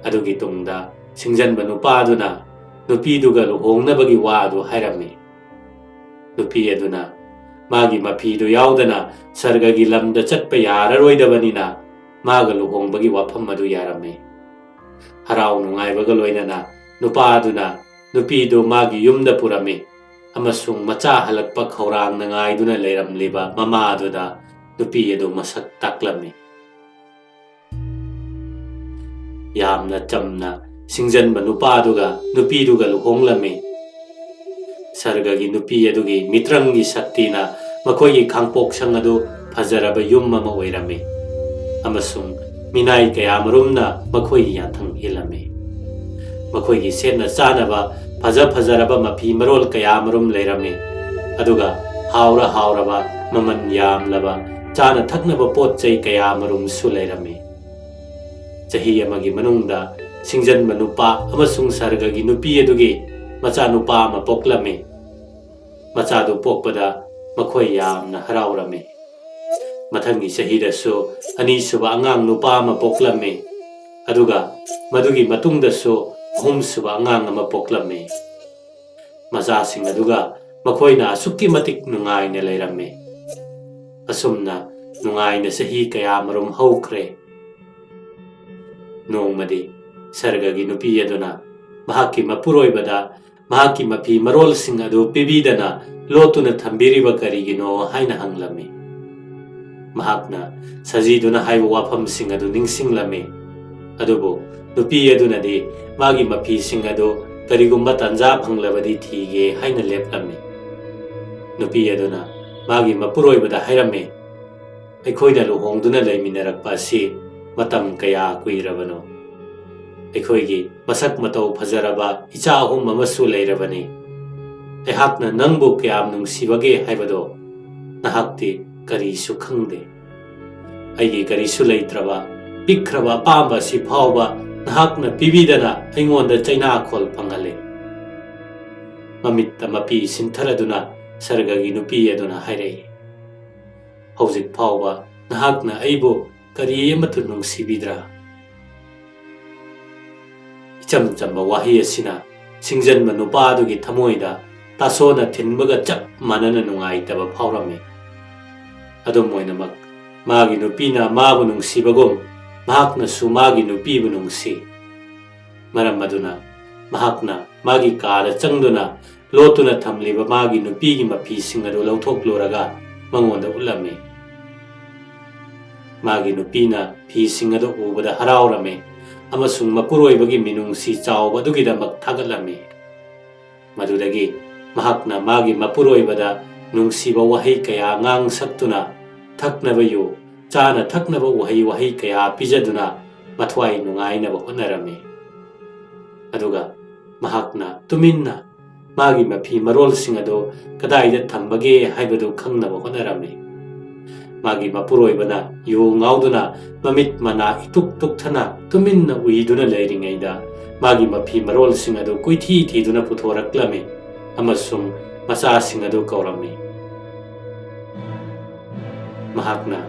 ꯑꯗꯨꯒꯤ ꯇꯨꯡꯗ ꯁꯤꯡꯖꯟꯕ ꯅꯨꯄꯥꯗꯨꯅ ꯅꯨꯄꯤꯗꯨꯒ ꯂꯨꯍꯣꯡꯅꯕꯒꯤ ꯋꯥ ꯑꯗꯨ ꯍꯥꯏꯔꯝꯃꯤ꯫ ꯅꯨꯄꯤ ꯑꯗꯨꯅ ꯃꯥꯒꯤ ꯃꯐꯤꯗꯨ ꯌꯥꯎꯗꯅ ꯁꯔꯒꯒꯤ ꯂꯝꯗ ꯆꯠꯄ ꯌꯥꯔꯔꯣꯏꯗꯕꯅꯤꯅ ꯃꯥꯒ ꯂꯨꯍꯣꯡꯕꯒꯤ ꯋꯥꯐꯝ ꯑꯗꯨ ꯌꯥꯔꯝꯃꯤ꯫ ꯍꯔꯥꯎ ꯅꯨꯡꯉꯥꯏꯕꯒ ꯂꯣꯏꯅꯅ ꯅꯨꯄꯥ ꯑꯗꯨꯅ ꯅꯨꯄꯤꯗꯨ ꯃꯥꯒꯤ ꯌꯨꯝꯗ ꯄꯨꯔꯝꯃꯤ ꯑꯃꯁꯨꯡ ꯃꯆꯥ ꯍꯜꯂꯛꯄ ꯈꯧꯔꯥꯡꯅ ꯉꯥꯏꯗꯨꯅ ꯂꯩꯔꯝꯂꯤꯕ ꯃꯃꯥ ꯑꯗꯨꯗ ꯅꯨꯄꯤ ꯑꯗꯨ ꯃꯁꯛ ꯇꯥꯛꯂꯝꯃꯤ꯫ ꯌꯥꯝꯅ ꯆꯝꯅ ꯁꯤꯡꯖꯟꯕ ꯅꯨꯄꯥꯗꯨꯒ ꯅꯨꯄꯤꯗꯨꯒ ꯂꯨꯍꯣꯡꯂꯝꯃꯤ꯫ ꯁꯔꯒꯒꯤ ꯅꯨꯄꯤ ꯑꯗꯨꯒꯤ ꯃꯤꯇ꯭ꯔꯪꯒꯤ ꯁꯛꯇꯤꯅ ꯃꯈꯣꯏꯒꯤ ꯈꯥꯡꯄꯣꯛꯁꯪ ꯑꯗꯨ ꯐꯖꯔꯕ ꯌꯨꯝ ꯑꯃ ꯑꯣꯏꯔꯝꯃꯤ ꯑꯃꯁꯨꯡ ꯃꯤꯅꯥꯏ ꯀꯌꯥꯃꯔꯨꯝꯅ ꯃꯈꯣꯏꯒꯤ ꯌꯥꯊꯪ ꯏꯜꯂꯝꯃꯤ꯫ ꯃꯈꯣꯏꯒꯤ ꯁꯦꯠꯅ ꯆꯥꯅꯕ ꯐꯖ ꯐꯖꯔꯕ ꯃꯐꯤ ꯃꯔꯣꯜ ꯀꯌꯥꯃꯔꯨꯝ ꯂꯩꯔꯝꯃꯤ, ꯑꯗꯨꯒ ꯍꯥꯎꯔ ꯍꯥꯎꯔꯕ, ꯃꯃꯜ ꯌꯥꯝꯂꯕ ꯆꯥꯅ ꯊꯛꯅꯕ ꯄꯣꯠ ꯆꯩ ꯀꯌꯥꯃꯔꯨꯝꯁꯨ ꯂꯩꯔꯝꯃꯤ꯫ ꯆꯍꯤ ꯑꯃꯒꯤ ꯃꯅꯨꯡꯗ ꯁꯤꯡꯖꯟꯕ ꯅꯨꯄꯥ ꯑꯃꯁꯨꯡ ꯁꯔꯒꯒꯤ ꯅꯨꯄꯤ ꯑꯗꯨꯒꯤ ꯃꯆꯥꯅꯨꯄꯥ ꯑꯃ ꯄꯣꯛꯂꯝꯃꯤ꯫ ꯃꯆꯥꯗꯨ ꯄꯣꯛꯄꯗ ꯃꯈꯣꯏ ꯌꯥꯝꯅ ꯍꯔꯥꯎꯔꯝꯃꯤ꯫ ꯃꯊꯪꯒꯤ ꯆꯍꯤꯗꯁꯨ ꯑꯅꯤꯁꯨꯕ ꯑꯉꯥꯡ ꯅꯨꯄꯥ ꯑꯃ ꯄꯣꯛꯂꯝꯃꯤ, ꯑꯗꯨꯒ ꯃꯗꯨꯒꯤ ꯃꯇꯨꯡꯗꯁꯨ ꯑꯍꯨꯝꯁꯨꯕ ꯑꯉꯥꯡ ꯑꯃ ꯄꯣꯛꯂꯝꯃꯤ꯫ ꯃꯆꯥꯁꯤꯡ ꯑꯗꯨꯒ ꯃꯈꯣꯏꯅ ꯑꯁꯨꯛꯀꯤ ꯃꯇꯤꯛ ꯅꯨꯡꯉꯥꯏꯅ ꯂꯩꯔꯝꯃꯤ꯫ ꯑꯁꯨꯝꯅ ꯅꯨꯡꯉꯥꯏꯅ ꯆꯍꯤ ꯀꯌꯥꯃꯔꯨꯝ ꯍꯧꯈ꯭ꯔꯦ꯫ ꯅꯣꯡꯃꯗꯤ ꯁꯔꯒꯒꯤ ꯅꯨꯄꯤ ꯑꯗꯨꯅ ꯃꯍꯥꯛꯀꯤ ꯃꯄꯨꯔꯣꯏꯕꯗ ꯃꯍꯥꯛꯀꯤ ꯃꯐꯤ ꯃꯔꯣꯜꯁꯤꯡ ꯑꯗꯨ ꯄꯤꯕꯤꯗꯅ ꯂꯣꯠꯇꯨꯅ ꯊꯝꯕꯤꯔꯤꯕ ꯀꯔꯤꯒꯤꯅꯣ ꯍꯥꯏꯅ ꯍꯪꯂꯝꯃꯤ꯫ ꯃꯍꯥꯛꯅ ꯁꯖꯤꯗꯨꯅ ꯍꯥꯏꯕ ꯋꯥꯐꯝꯁꯤꯡ ꯑꯗꯨ ꯅꯤꯡꯁꯤꯡꯂꯝꯃꯤ꯫ ꯑꯗꯨꯕꯨ ꯅꯨꯄꯤ ꯑꯗꯨꯅꯗꯤ ꯃꯥꯒꯤ ꯃꯐꯤꯁꯤꯡ ꯑꯗꯨ ꯀꯔꯤꯒꯨꯝꯕ ꯇꯥꯟꯖꯥ ꯐꯪꯂꯕꯗꯤ ꯊꯤꯒꯦ ꯍꯥꯏꯅ ꯂꯦꯞꯂꯝꯃꯤ꯫ ꯅꯨꯄꯤ ꯑꯗꯨꯅ ꯃꯥꯒꯤ ꯃꯄꯨꯔꯣꯏꯕꯗ ꯍꯥꯏꯔꯝꯃꯤ, "ꯑꯩꯈꯣꯏꯅ ꯂꯨꯍꯣꯡꯗꯨꯅ ꯂꯩꯃꯤꯟꯅꯔꯛꯄ ꯑꯁꯤ ꯃꯇꯝ ꯀꯌꯥ ꯀꯨꯏꯔꯕꯅꯣ? ꯑꯩꯈꯣꯏꯒꯤ ꯃꯁꯛ ꯃꯇꯧ ꯐꯖꯔꯕ ꯏꯆꯥ ꯑꯍꯨꯝ ꯑꯃꯁꯨ ꯂꯩꯔꯕꯅꯤ꯫ ꯑꯩꯍꯥꯛꯅ ꯅꯪꯕꯨ ꯀꯌꯥꯝ ꯅꯨꯡꯁꯤꯕꯒꯦ ꯍꯥꯏꯕꯗꯣ ꯅꯍꯥꯛꯇꯤ ꯀꯔꯤꯁꯨ ꯈꯪꯗꯦ꯫ ꯑꯩꯒꯤ ꯀꯔꯤꯁꯨ ꯂꯩꯇ꯭ꯔꯕ, ꯄꯤꯛꯈ꯭ꯔꯕ ꯑꯄꯥꯝꯕ ꯑꯁꯤ ꯐꯥꯎꯕ ꯅꯍꯥꯛꯅ ꯄꯤꯕꯤꯗꯅ ꯑꯩꯉꯣꯟꯗ ꯆꯩꯅꯥꯈꯣꯜ ꯐꯪꯍꯜꯂꯦ꯫" ꯃꯃꯤꯠꯇ ꯃꯄꯤ ꯁꯤꯟꯊꯔꯗꯨꯅ ꯁꯔꯒꯒꯤ ꯅꯨꯄꯤ ꯑꯗꯨꯅ ꯍꯥꯏꯔꯛꯏ, "ꯍꯧꯖꯤꯛ ꯐꯥꯎꯕ ꯅꯍꯥꯛꯅ ꯑꯩꯕꯨ ꯀꯔꯤ ꯑꯃꯠꯇ ꯅꯨꯡꯁꯤꯕꯤꯗ꯭ꯔꯥ?" ꯏꯆꯝ ꯆꯝꯕ ꯋꯥꯍꯩ ꯑꯁꯤꯅ ꯁꯤꯡꯖꯟꯕ ꯅꯨꯄꯥ ꯑꯗꯨꯒꯤ ꯊꯃꯣꯏꯗ ꯇꯥꯁꯣꯅ ꯊꯤꯟꯕꯒ ꯆꯞ ꯃꯥꯟꯅꯅ ꯅꯨꯡꯉꯥꯏꯇꯕ ꯐꯥꯎꯔꯝꯃꯤ꯫ ꯑꯗꯨꯝ ꯑꯣꯏꯅꯃꯛ, ꯃꯥꯒꯤ ꯅꯨꯄꯤꯅ ꯃꯥꯕꯨ ꯅꯨꯡꯁꯤꯕꯒꯨꯝ ꯃꯍꯥꯛꯅꯁꯨ ꯃꯥꯒꯤ ꯅꯨꯄꯤꯕꯨ ꯅꯨꯡꯁꯤ꯫ ꯃꯔꯝ ꯑꯗꯨꯅ ꯃꯍꯥꯛꯅ ꯃꯥꯒꯤ ꯀꯥꯗ ꯆꯪꯗꯨꯅ ꯂꯣꯠꯇꯨꯅ ꯊꯝꯂꯤꯕ ꯃꯥꯒꯤ ꯅꯨꯄꯤꯒꯤ ꯃꯐꯤꯁꯤꯡ ꯑꯗꯨ ꯂꯧꯊꯣꯛꯂꯨꯔꯒ ꯃꯉꯣꯟꯗ ꯎꯠꯂꯝꯃꯤ꯫ ꯃꯥꯒꯤ ꯅꯨꯄꯤꯅ ꯐꯤꯁꯤꯡ ꯑꯗꯨ ꯎꯕꯗ ꯍꯔꯥꯎꯔꯝꯃꯤ ꯑꯃꯁꯨꯡ ꯃꯄꯨꯔꯣꯏꯕꯒꯤ ꯃꯤꯅꯨꯡꯁꯤ ꯆꯥꯎꯕ ꯑꯗꯨꯒꯤꯗꯃꯛ ꯊꯥꯒꯠꯂꯝꯃꯤ꯫ ꯃꯗꯨꯗꯒꯤ ꯃꯍꯥꯛꯅ ꯃꯥꯒꯤ ꯃꯄꯨꯔꯣꯏꯕꯗ ꯅꯨꯡꯁꯤꯕ ꯋꯥꯍꯩ ꯀꯌꯥ ꯉꯥꯡ ꯁꯛꯇꯨꯅ, ꯊꯛꯅꯕ ꯌꯨ, ꯆꯥꯅ ꯊꯛꯅꯕ ꯎꯍꯩ ꯋꯥꯍꯩ ꯀꯌꯥ ꯄꯤꯖꯗꯨꯅ ꯃꯊ꯭ꯋꯥꯏ ꯅꯨꯡꯉꯥꯏꯅꯕ ꯍꯣꯠꯅꯔꯝꯃꯤ꯫ ꯑꯗꯨꯒ ꯃꯍꯥꯛꯅ ꯇꯨꯃꯤꯟꯅ ꯃꯥꯒꯤ ꯃꯐꯤ ꯃꯔꯣꯜꯁꯤꯡ ꯑꯗꯨ ꯀꯗꯥꯏꯗ ꯊꯝꯕꯒꯦ ꯍꯥꯏꯕꯗꯨ ꯈꯪꯅꯕ ꯍꯣꯠꯅꯔꯝꯃꯤ꯫ ꯃꯥꯒꯤ ꯃꯄꯨꯔꯣꯏꯕꯅ ꯌꯨ ꯉꯥꯎꯗꯨꯅ ꯃꯃꯤꯠ ꯃꯅꯥ ꯏꯇꯨꯛ ꯇꯨꯛꯊꯅ ꯇꯨꯃꯤꯟꯅ ꯎꯏꯗꯨꯅ ꯂꯩꯔꯤꯉꯩꯗ, ꯃꯥꯒꯤ ꯃꯐꯤ ꯃꯔꯣꯜꯁꯤꯡ ꯑꯗꯨ ꯀꯨꯏꯊꯤ ꯊꯤꯗꯨꯅ ꯄꯨꯊꯣꯔꯛꯂꯝꯃꯤ ꯑꯃꯁꯨꯡ ꯃꯆꯥꯁꯤꯡ ꯑꯗꯨ ꯀꯧꯔꯝꯃꯤ꯫ ꯃꯍꯥꯛꯅ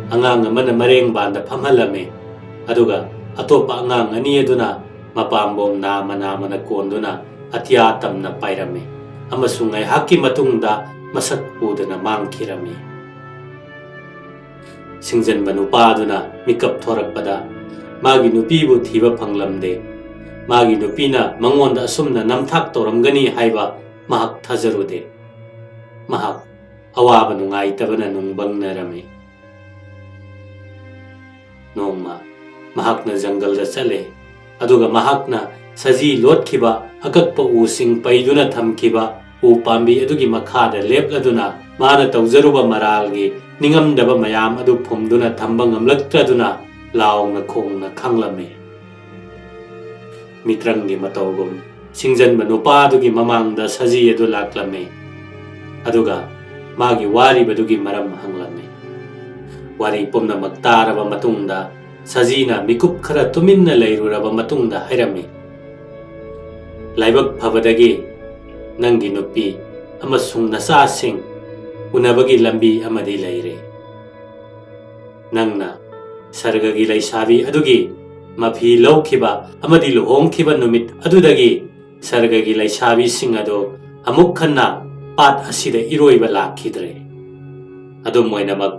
ꯑꯉꯥꯡ ꯑꯃꯅ ꯃꯔꯦꯡꯕꯥꯟꯗ ꯐꯝꯍꯜꯂꯝꯃꯤ, ꯑꯗꯨꯒ ꯑꯇꯣꯞꯄ ꯑꯉꯥꯡ ꯑꯅꯤ ꯑꯗꯨꯅ ꯃꯄꯥꯝꯕꯣꯝ ꯅꯥꯃ ꯅꯥꯃꯅ ꯀꯣꯟꯗꯨꯅ ꯑꯇꯤꯌꯥ ꯇꯝꯅ ꯄꯥꯏꯔꯝꯃꯤ, ꯑꯃꯁꯨꯡ ꯉꯥꯏꯍꯥꯛꯀꯤ ꯃꯇꯨꯡꯗ ꯃꯁꯛ ꯎꯗꯅ ꯃꯥꯡꯈꯤꯔꯝꯃꯤ꯫ ꯁꯤꯡꯖꯟꯕ ꯅꯨꯄꯥ ꯑꯗꯨꯅ ꯃꯤꯀꯞ ꯊꯣꯔꯛꯄꯗ ꯃꯥꯒꯤ ꯅꯨꯄꯤꯕꯨ ꯊꯤꯕ ꯐꯪꯂꯝꯗꯦ꯫ ꯃꯥꯒꯤ ꯅꯨꯄꯤꯅ ꯃꯉꯣꯟꯗ ꯑꯁꯨꯝꯅ ꯅꯝꯊꯥꯛ ꯇꯧꯔꯝꯒꯅꯤ ꯍꯥꯏꯕ ꯃꯍꯥꯛ ꯊꯥꯖꯔꯨꯗꯦ꯫ ꯃꯍꯥꯛ ꯑꯋꯥꯕ ꯅꯨꯡꯉꯥꯏꯇꯕꯅ ꯅꯨꯡꯕꯪꯅꯔꯝꯃꯤ꯫ ꯅꯣꯡꯃ ꯃꯍꯥꯛꯅ ꯖꯪꯒꯜꯗ ꯆꯠꯂꯦ, ꯑꯗꯨꯒ ꯃꯍꯥꯛꯅ ꯁꯖꯤ ꯂꯣꯠꯈꯤꯕ ꯑꯀꯛꯄ ꯎꯁꯤꯡ ꯄꯩꯗꯨꯅ ꯊꯝꯈꯤꯕ ꯎ ꯄꯥꯝꯕꯤ ꯑꯗꯨꯒꯤ ꯃꯈꯥꯗ ꯂꯦꯞꯂꯗꯨꯅ ꯃꯥꯅ ꯇꯧꯖꯔꯨꯕ ꯃꯔꯥꯜꯒꯤ ꯅꯤꯡꯉꯝꯗꯕ ꯃꯌꯥꯝ ꯑꯗꯨ ꯐꯨꯝꯗꯨꯅ ꯊꯝꯕ ꯉꯝꯂꯛꯇ꯭ꯔꯗꯨꯅ ꯂꯥꯎꯅ ꯈꯣꯡꯅ ꯈꯥꯡꯂꯝꯃꯤ꯫ ꯃꯤꯇ꯭ꯔꯪꯒꯤ ꯃꯇꯧꯒꯨꯝ ꯁꯤꯡꯖꯟꯕ ꯅꯨꯄꯥ ꯑꯗꯨꯒꯤ ꯃꯃꯥꯡꯗ ꯁꯖꯤ ꯑꯗꯨ ꯂꯥꯛꯂꯝꯃꯤ, ꯑꯗꯨꯒ ꯃꯥꯒꯤ ꯋꯥꯔꯤꯕꯗꯨꯒꯤ ꯃꯔꯝ ꯍꯪꯂꯝꯃꯤ꯫ ꯋꯥꯔꯤ ꯄꯨꯝꯅꯃꯛ ꯇꯥꯔꯕ ꯃꯇꯨꯡꯗ ꯁꯖꯤꯅ ꯃꯤꯀꯨꯞ ꯈꯔ ꯇꯨꯃꯤꯟꯅ ꯂꯩꯔꯨꯔꯕ ꯃꯇꯨꯡꯗ ꯍꯥꯏꯔꯝꯃꯤ, "ꯂꯥꯏꯕꯛ ꯐꯕꯗꯒꯤ ꯅꯪꯒꯤ ꯅꯨꯄꯤ ꯑꯃꯁꯨꯡ ꯅꯆꯥꯁꯤꯡ ꯎꯅꯕꯒꯤ ꯂꯝꯕꯤ ꯑꯃꯗꯤ ꯂꯩꯔꯦ꯫ ꯅꯪꯅ ꯁꯔꯒꯒꯤ ꯂꯩꯁꯥꯕꯤ ꯑꯗꯨꯒꯤ ꯃꯐꯤ ꯂꯧꯈꯤꯕ ꯑꯃꯗꯤ ꯂꯨꯍꯣꯡꯈꯤꯕ ꯅꯨꯃꯤꯠ ꯑꯗꯨꯗꯒꯤ ꯁꯔꯒꯒꯤ ꯂꯩꯁꯥꯕꯤꯁꯤꯡ ꯑꯗꯨ ꯑꯃꯨꯛ ꯍꯟꯅ ꯄꯥꯠ ꯑꯁꯤꯗ ꯏꯔꯣꯏꯕ ꯂꯥꯛꯈꯤꯗ꯭ꯔꯦ꯫ ꯑꯗꯨꯝ ꯑꯣꯏꯅꯃꯛ,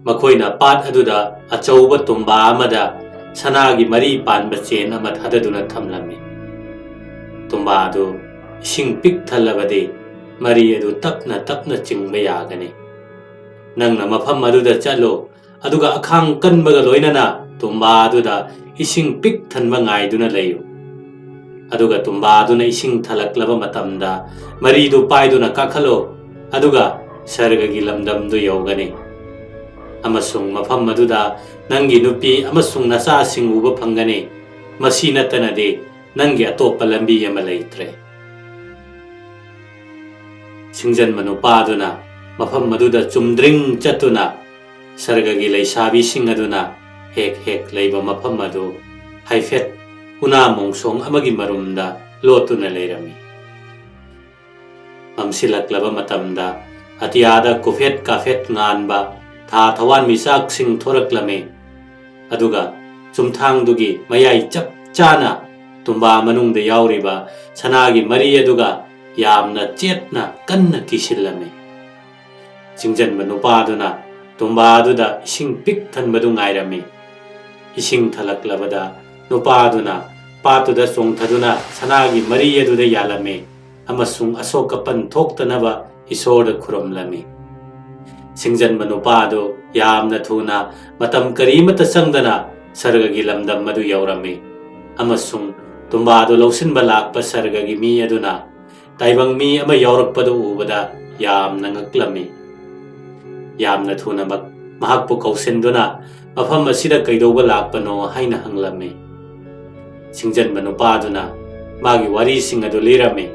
ꯃꯈꯣꯏꯅ ꯄꯥꯠ ꯑꯗꯨꯗ ꯑꯆꯧꯕ ꯇꯨꯝꯕꯥ ꯑꯃꯗ ꯁꯅꯥꯒꯤ ꯃꯔꯤ ꯄꯥꯟꯕ ꯆꯦꯟ ꯑꯃ ꯊꯥꯗꯗꯨꯅ ꯊꯝꯂꯝꯃꯤ꯫ ꯇꯨꯝꯕꯥ ꯑꯗꯨ ꯏꯁꯤꯡ ꯄꯤꯛ ꯊꯜꯂꯕꯗꯤ ꯃꯔꯤ ꯑꯗꯨ ꯇꯞꯅ ꯇꯞꯅ ꯆꯤꯡꯕ ꯌꯥꯒꯅꯤ꯫ ꯅꯪꯅ ꯃꯐꯝ ꯑꯗꯨꯗ ꯆꯠꯂꯨ, ꯑꯗꯨꯒ ꯑꯈꯥꯡ ꯀꯟꯕꯒ ꯂꯣꯏꯅꯅ ꯇꯨꯝꯕꯥ ꯑꯗꯨꯗ ꯏꯁꯤꯡ ꯄꯤꯛ ꯊꯟꯕ ꯉꯥꯏꯗꯨꯅ ꯂꯩꯌꯨ꯫ ꯑꯗꯨꯒ ꯇꯨꯝꯕꯥ ꯑꯗꯨꯅ ꯏꯁꯤꯡ ꯊꯜꯂꯛꯂꯕ ꯃꯇꯝꯗ ꯃꯔꯤꯗꯨ ꯄꯥꯏꯗꯨꯅ ꯀꯥꯈꯠꯂꯨ, ꯑꯗꯨꯒ ꯁꯔꯒꯒꯤ ꯂꯝꯗꯝꯗꯨ ꯌꯧꯒꯅꯤ꯫ ꯑꯃꯁꯨꯡ ꯃꯐꯝ ꯑꯗꯨꯗ ꯅꯪꯒꯤ ꯅꯨꯄꯤ ꯑꯃꯁꯨꯡ ꯅꯆꯥꯁꯤꯡ ꯎꯕ ꯐꯪꯒꯅꯤ꯫ ꯃꯁꯤ ꯅꯠꯇꯅꯗꯤ ꯅꯪꯒꯤ ꯑꯇꯣꯞꯄ ꯂꯝꯕꯤ ꯑꯃ ꯂꯩꯇ꯭ꯔꯦ꯫ ꯁꯤꯡꯖꯟꯕ ꯅꯨꯄꯥꯗꯨꯅ ꯃꯐꯝ ꯑꯗꯨꯗ ꯆꯨꯝꯗ꯭ꯔꯤꯡ ꯆꯠꯇꯨꯅ ꯁꯔꯒꯒꯤ ꯂꯩꯁꯥꯕꯤꯁꯤꯡ ꯑꯗꯨꯅ ꯍꯦꯛ ꯍꯦꯛ ꯂꯩꯕ ꯃꯐꯝ ꯑꯗꯨ ꯍꯥꯏꯐꯦꯠ ꯎꯅꯥ ꯃꯣꯡꯁꯣꯡ ꯑꯃꯒꯤ ꯃꯔꯨꯝꯗ ꯂꯣꯠꯇꯨꯅ ꯂꯩꯔꯝꯃꯤ꯫ ꯃꯝꯁꯤꯜꯂꯛꯂꯕ ꯃꯇꯝꯗ ꯑꯇꯤꯌꯥꯗ ꯀꯨꯐꯦꯠ ꯀꯥꯐꯦꯠ ꯉꯥꯟꯕ ꯊꯥ ꯊꯋꯥꯟꯃꯤꯆꯥꯛꯁꯤꯡ ꯊꯣꯔꯛꯂꯝꯃꯤ꯫ ꯑꯗꯨꯒ ꯆꯨꯝꯊꯥꯡꯗꯨꯒꯤ ꯃꯌꯥꯏ ꯆꯞ ꯆꯥꯅ ꯇꯨꯝꯕꯥ ꯃꯅꯨꯡꯗ ꯌꯥꯎꯔꯤꯕ ꯁꯅꯥꯒꯤ ꯃꯔꯤ ꯑꯗꯨꯒ ꯌꯥꯝꯅ ꯆꯦꯠꯅ ꯀꯟꯅ ꯀꯤꯁꯤꯜꯂꯝꯃꯤ꯫ ꯆꯤꯡꯖꯟꯕ ꯅꯨꯄꯥꯗꯨꯅ ꯇꯨꯝꯕꯥꯗꯨꯗ ꯏꯁꯤꯡ ꯄꯤꯛ ꯊꯟꯕꯗꯨ ꯉꯥꯏꯔꯝꯃꯤ꯫ ꯏꯁꯤꯡ ꯊꯜꯂꯛꯂꯕꯗ ꯅꯨꯄꯥꯗꯨꯅ ꯄꯥꯠꯇꯨꯗ ꯆꯣꯡꯊꯗꯨꯅ ꯁꯅꯥꯒꯤ ꯃꯔꯤ ꯑꯗꯨꯗ ꯌꯥꯜꯂꯝꯃꯤ ꯑꯃꯁꯨꯡ ꯑꯁꯣꯛ ꯑꯄꯟ ꯊꯣꯛꯇꯅꯕ ꯏꯁꯣꯔꯗ ꯈꯨꯔꯨꯝꯂꯝꯃꯤ꯫ ꯁꯤꯡꯖꯟꯕ ꯅꯨꯄꯥ ꯑꯗꯨ ꯌꯥꯝꯅ ꯊꯨꯅ, ꯃꯇꯝ ꯀꯔꯤꯃꯠꯇ ꯆꯪꯗꯅ ꯁꯔꯒꯒꯤ ꯂꯝꯗꯝ ꯑꯗꯨ ꯌꯧꯔꯝꯃꯤ, ꯑꯃꯁꯨꯡ ꯇꯨꯝꯕꯥꯗꯨ ꯂꯧꯁꯤꯟꯕ ꯂꯥꯛꯄ ꯁꯔꯒꯒꯤ ꯃꯤ ꯑꯗꯨꯅ ꯇꯥꯏꯕꯪ ꯃꯤ ꯑꯃ ꯌꯥꯎꯔꯛꯄꯗꯨ ꯎꯕꯗ ꯌꯥꯝꯅ ꯉꯛꯂꯝꯃꯤ꯫ ꯌꯥꯝꯅ ꯊꯨꯅꯃꯛ ꯃꯍꯥꯛꯄꯨ ꯀꯧꯁꯤꯟꯗꯨꯅ ꯃꯐꯝ ꯑꯁꯤꯗ ꯀꯩꯗꯧꯕ ꯂꯥꯛꯄꯅꯣ ꯍꯥꯏꯅ ꯍꯪꯂꯝꯃꯤ꯫ ꯁꯤꯡꯖꯟꯕ ꯅꯨꯄꯥꯗꯨꯅ ꯃꯥꯒꯤ ꯋꯥꯔꯤꯁꯤꯡ ꯑꯗꯨ ꯂꯤꯔꯝꯃꯤ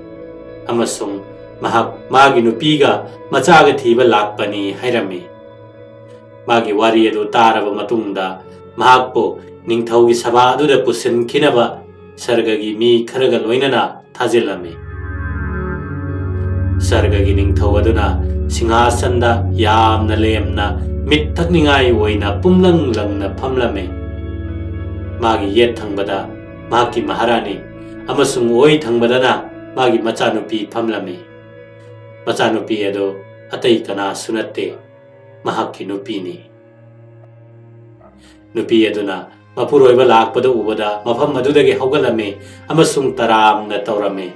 ꯑꯃꯁꯨꯡ ꯃꯍꯥꯛ ꯃꯥꯒꯤ ꯅꯨꯄꯤꯒ ꯃꯆꯥꯒ ꯊꯤꯕ ꯂꯥꯛꯄꯅꯤ ꯍꯥꯏꯔꯝꯃꯤ꯫ ꯃꯥꯒꯤ ꯋꯥꯔꯤ ꯑꯗꯨ ꯇꯥꯔꯕ ꯃꯇꯨꯡꯗ ꯃꯍꯥꯛꯄꯨ ꯅꯤꯡꯊꯧꯒꯤ ꯁꯚꯥ ꯑꯗꯨꯗ ꯄꯨꯁꯤꯟꯈꯤꯅꯕ ꯁꯔꯒꯒꯤ ꯃꯤ ꯈꯔꯒ ꯂꯣꯏꯅꯅ ꯊꯥꯖꯤꯜꯂꯝꯃꯤ꯫ ꯁꯔꯒꯒꯤ ꯅꯤꯡꯊꯧ ꯑꯗꯨꯅ ꯁꯤꯡꯍꯥꯁꯟꯗ ꯌꯥꯝꯅ ꯂꯦꯝꯅ ꯃꯤꯠ ꯊꯛꯅꯤꯡꯉꯥꯏ ꯑꯣꯏꯅ ꯄꯨꯝꯂꯪ ꯂꯪꯅ ꯐꯝꯂꯝꯃꯤ꯫ ꯃꯥꯒꯤ ꯌꯦꯠ ꯊꯪꯕꯗ ꯃꯍꯥꯛꯀꯤ ꯃꯍꯥꯔꯥꯅꯤ ꯑꯃꯁꯨꯡ ꯑꯣꯏ ꯊꯪꯕꯗꯅ ꯃꯥꯒꯤ ꯃꯆꯥꯅꯨꯄꯤ ꯐꯝꯂꯝꯃꯤ꯫ ꯃꯆꯥꯅꯨꯄꯤ ꯑꯗꯨ ꯑꯇꯩ ꯀꯅꯥꯁꯨ ꯅꯠꯇꯦ, ꯃꯍꯥꯛꯀꯤ ꯅꯨꯄꯤꯅꯤ꯫ ꯅꯨꯄꯤ ꯑꯗꯨꯅ ꯃꯄꯨꯔꯣꯏꯕ ꯂꯥꯛꯄꯗ ꯎꯕꯗ ꯃꯐꯝ ꯑꯗꯨꯗꯒꯤ ꯍꯧꯒꯠꯂꯝꯃꯤ ꯑꯃꯁꯨꯡ ꯇꯔꯥꯝꯅ ꯇꯧꯔꯝꯃꯤ꯫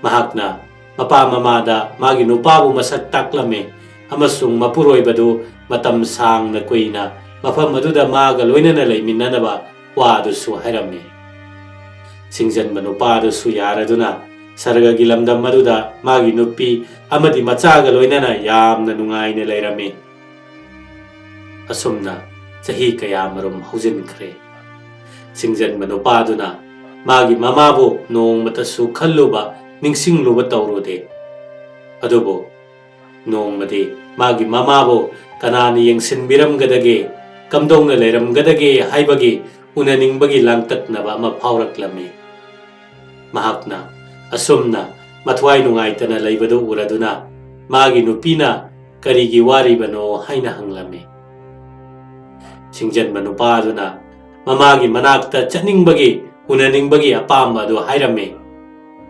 ꯃꯍꯥꯛꯅ ꯃꯄꯥ ꯃꯃꯥꯗ ꯃꯥꯒꯤ ꯅꯨꯄꯥꯕꯨ ꯃꯁꯛ ꯇꯥꯛꯂꯝꯃꯤ ꯑꯃꯁꯨꯡ ꯃꯄꯨꯔꯣꯏꯕꯗꯨ ꯃꯇꯝ ꯁꯥꯡꯅ ꯀꯨꯏꯅ ꯃꯐꯝ ꯑꯗꯨꯗ ꯃꯥꯒ ꯂꯣꯏꯅꯅ ꯂꯩꯃꯤꯟꯅꯅꯕ ꯋꯥꯗꯨꯁꯨ ꯍꯥꯏꯔꯝꯃꯤ꯫ ꯁꯤꯡꯖꯟꯕ ꯅꯨꯄꯥ ꯑꯗꯨꯁꯨ ꯌꯥꯔꯗꯨꯅ ꯁꯔꯒꯒꯤ ꯂꯝꯗꯝ ꯑꯗꯨꯗ ꯃꯥꯒꯤ ꯅꯨꯄꯤ ꯑꯃꯗꯤ ꯃꯆꯥꯒ ꯂꯣꯏꯅꯅ ꯌꯥꯝꯅ ꯅꯨꯡꯉꯥꯏꯅ ꯂꯩꯔꯝꯃꯤ꯫ ꯑꯁꯨꯝꯅ ꯆꯍꯤ ꯀꯌꯥꯃꯔꯨꯝ ꯍꯧꯖꯤꯟꯈ꯭ꯔꯦ꯫ ꯁꯤꯡꯖꯟꯕ ꯅꯨꯄꯥꯗꯨꯅ ꯃꯥꯒꯤ ꯃꯃꯥꯕꯨ ꯅꯣꯡꯃꯇꯁꯨ ꯈꯜꯂꯨꯕ, ꯅꯤꯡꯁꯤꯡꯂꯨꯕ ꯇꯧꯔꯨꯗꯦ꯫ ꯑꯗꯨꯕꯨ ꯅꯣꯡꯃꯗꯤ ꯃꯥꯒꯤ ꯃꯃꯥꯕꯨ ꯀꯅꯥꯅ ꯌꯦꯡꯁꯤꯟꯕꯤꯔꯝꯒꯗꯒꯦ, ꯀꯝꯗꯧꯅ ꯂꯩꯔꯝꯒꯗꯒꯦ ꯍꯥꯏꯕꯒꯤ ꯎꯅꯅꯤꯡꯕꯒꯤ ꯂꯥꯡꯇꯛꯅꯕ ꯑꯃ ꯐꯥꯎꯔꯛꯂꯝꯃꯤ꯫ ꯃꯍꯥꯛꯅ ꯑꯁꯨꯝꯅ ꯃꯊ꯭ꯋꯥꯏ ꯅꯨꯡꯉꯥꯏꯇꯅ ꯂꯩꯕꯗꯨ ꯎꯔꯗꯨꯅ ꯃꯥꯒꯤ ꯅꯨꯄꯤꯅ "ꯀꯔꯤꯒꯤ ꯋꯥꯔꯤꯕꯅꯣ?" ꯍꯥꯏꯅ ꯍꯪꯂꯝꯃꯤ꯫ ꯁꯤꯡꯖꯟꯕ ꯅꯨꯄꯥ ꯑꯗꯨꯅ ꯃꯃꯥꯒꯤ ꯃꯅꯥꯛꯇ ꯆꯠꯅꯤꯡꯕꯒꯤ, ꯎꯅꯅꯤꯡꯕꯒꯤ ꯑꯄꯥꯝꯕ ꯑꯗꯨ ꯍꯥꯏꯔꯝꯃꯤ꯫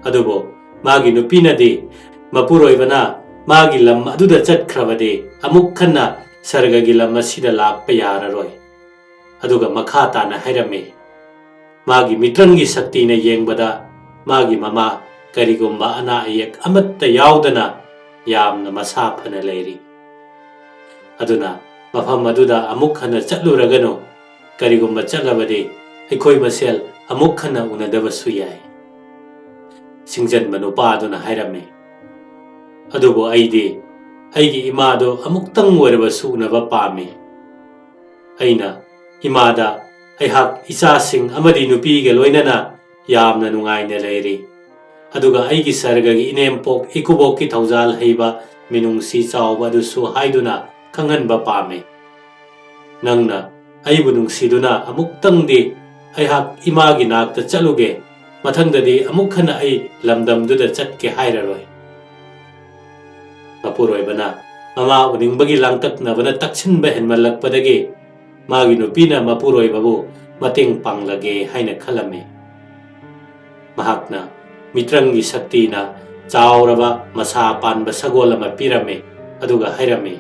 ꯑꯗꯨꯕꯨ ꯃꯥꯒꯤ ꯅꯨꯄꯤꯅꯗꯤ ꯃꯄꯨꯔꯣꯏꯕꯅ ꯃꯥꯒꯤ ꯂꯝ ꯑꯗꯨꯗ ꯆꯠꯈ꯭ꯔꯕꯗꯤ ꯑꯃꯨꯛ ꯍꯟꯅ ꯁꯔꯒꯒꯤ ꯂꯝ ꯑꯁꯤꯗ ꯂꯥꯛꯄ ꯌꯥꯔꯔꯣꯏ꯫ ꯑꯗꯨꯒ ꯃꯈꯥ ꯇꯥꯅ ꯍꯥꯏꯔꯝꯃꯤ, ꯃꯥꯒꯤ ꯃꯤꯇ꯭ꯔꯪꯒꯤ ꯁꯛꯇꯤꯅ ꯌꯦꯡꯕꯗ ꯃꯥꯒꯤ ꯃꯃꯥ ꯀꯔꯤꯒꯨꯝꯕ ꯑꯅꯥ ꯑꯌꯦꯛ ꯑꯃꯠꯇ ꯌꯥꯎꯗꯅ ꯌꯥꯝꯅ ꯃꯁꯥ ꯐꯅ ꯂꯩꯔꯤ꯫ ꯑꯗꯨꯅ ꯃꯐꯝ ꯑꯗꯨꯗ ꯑꯃꯨꯛ ꯍꯟꯅ ꯆꯠꯂꯨꯔꯒꯅꯨ꯫ ꯀꯔꯤꯒꯨꯝꯕ ꯆꯠꯂꯕꯗꯤ ꯑꯩꯈꯣꯏ ꯃꯁꯦꯜ ꯑꯃꯨꯛ ꯍꯟꯅ ꯎꯅꯗꯕꯁꯨ ꯌꯥꯏ꯫ ꯁꯤꯡꯖꯟꯕ ꯅꯨꯄꯥ ꯑꯗꯨꯅ ꯍꯥꯏꯔꯝꯃꯤ, "ꯑꯗꯨꯕꯨ ꯑꯩꯗꯤ ꯑꯩꯒꯤ ꯏꯃꯥꯗꯨ ꯑꯃꯨꯛꯇꯪ ꯑꯣꯏꯔꯕꯁꯨ ꯎꯅꯕ ꯄꯥꯝꯃꯤ꯫ ꯑꯩꯅ ꯏꯃꯥꯗ ꯑꯩꯍꯥꯛ ꯏꯆꯥꯁꯤꯡ ꯑꯃꯗꯤ ꯅꯨꯄꯤꯒ ꯂꯣꯏꯅꯅ ꯌꯥꯝꯅ ꯅꯨꯡꯉꯥꯏꯅ ꯂꯩꯔꯤ꯫ ꯑꯗꯨꯒ ꯑꯩꯒꯤ ꯁꯔꯒꯒꯤ ꯏꯅꯦꯝꯄꯣꯛ ꯏꯀꯨꯕꯣꯛꯀꯤ ꯊꯧꯖꯥꯜ ꯍꯩꯕ ꯃꯤꯅꯨꯡꯁꯤ ꯆꯥꯎꯕ ꯑꯗꯨꯁꯨ ꯍꯥꯏꯗꯨꯅ ꯈꯪꯍꯟꯕ ꯄꯥꯝꯃꯤ꯫ ꯅꯪꯅ ꯑꯩꯕꯨ ꯅꯨꯡꯁꯤꯗꯨꯅ ꯑꯃꯨꯛꯇꯪꯗꯤ ꯑꯩꯍꯥꯛ ꯏꯃꯥꯒꯤ ꯅꯥꯛꯇ ꯆꯠꯂꯨꯒꯦ꯫ ꯃꯊꯪꯗꯗꯤ ꯑꯃꯨꯛ ꯍꯟꯅ ꯑꯩ ꯂꯝꯗꯝꯗꯨꯗ ꯆꯠꯀꯦ ꯍꯥꯏꯔꯔꯣꯏ꯫" ꯃꯄꯨꯔꯣꯏꯕꯅ ꯃꯃꯥ ꯎꯅꯤꯡꯕꯒꯤ ꯂꯥꯡꯇꯛꯅꯕꯅ ꯇꯛꯁꯤꯟꯕ ꯍꯦꯟꯃꯜꯂꯛꯄꯗꯒꯤ ꯃꯥꯒꯤ ꯅꯨꯄꯤꯅ ꯃꯄꯨꯔꯣꯏꯕꯕꯨ ꯃꯇꯦꯡ ꯄꯥꯡꯂꯒꯦ ꯍꯥꯏꯅ ꯈꯜꯂꯝꯃꯤ꯫ ꯃꯍꯥꯛꯅ ꯃꯤꯇ꯭ꯔꯪꯒꯤ ꯁꯛꯇꯤꯅ ꯆꯥꯎꯔꯕ ꯃꯁꯥ ꯄꯥꯟꯕ ꯁꯒꯣꯜ ꯑꯃ ꯄꯤꯔꯝꯃꯤ, ꯑꯗꯨꯒ ꯍꯥꯏꯔꯝꯃꯤ,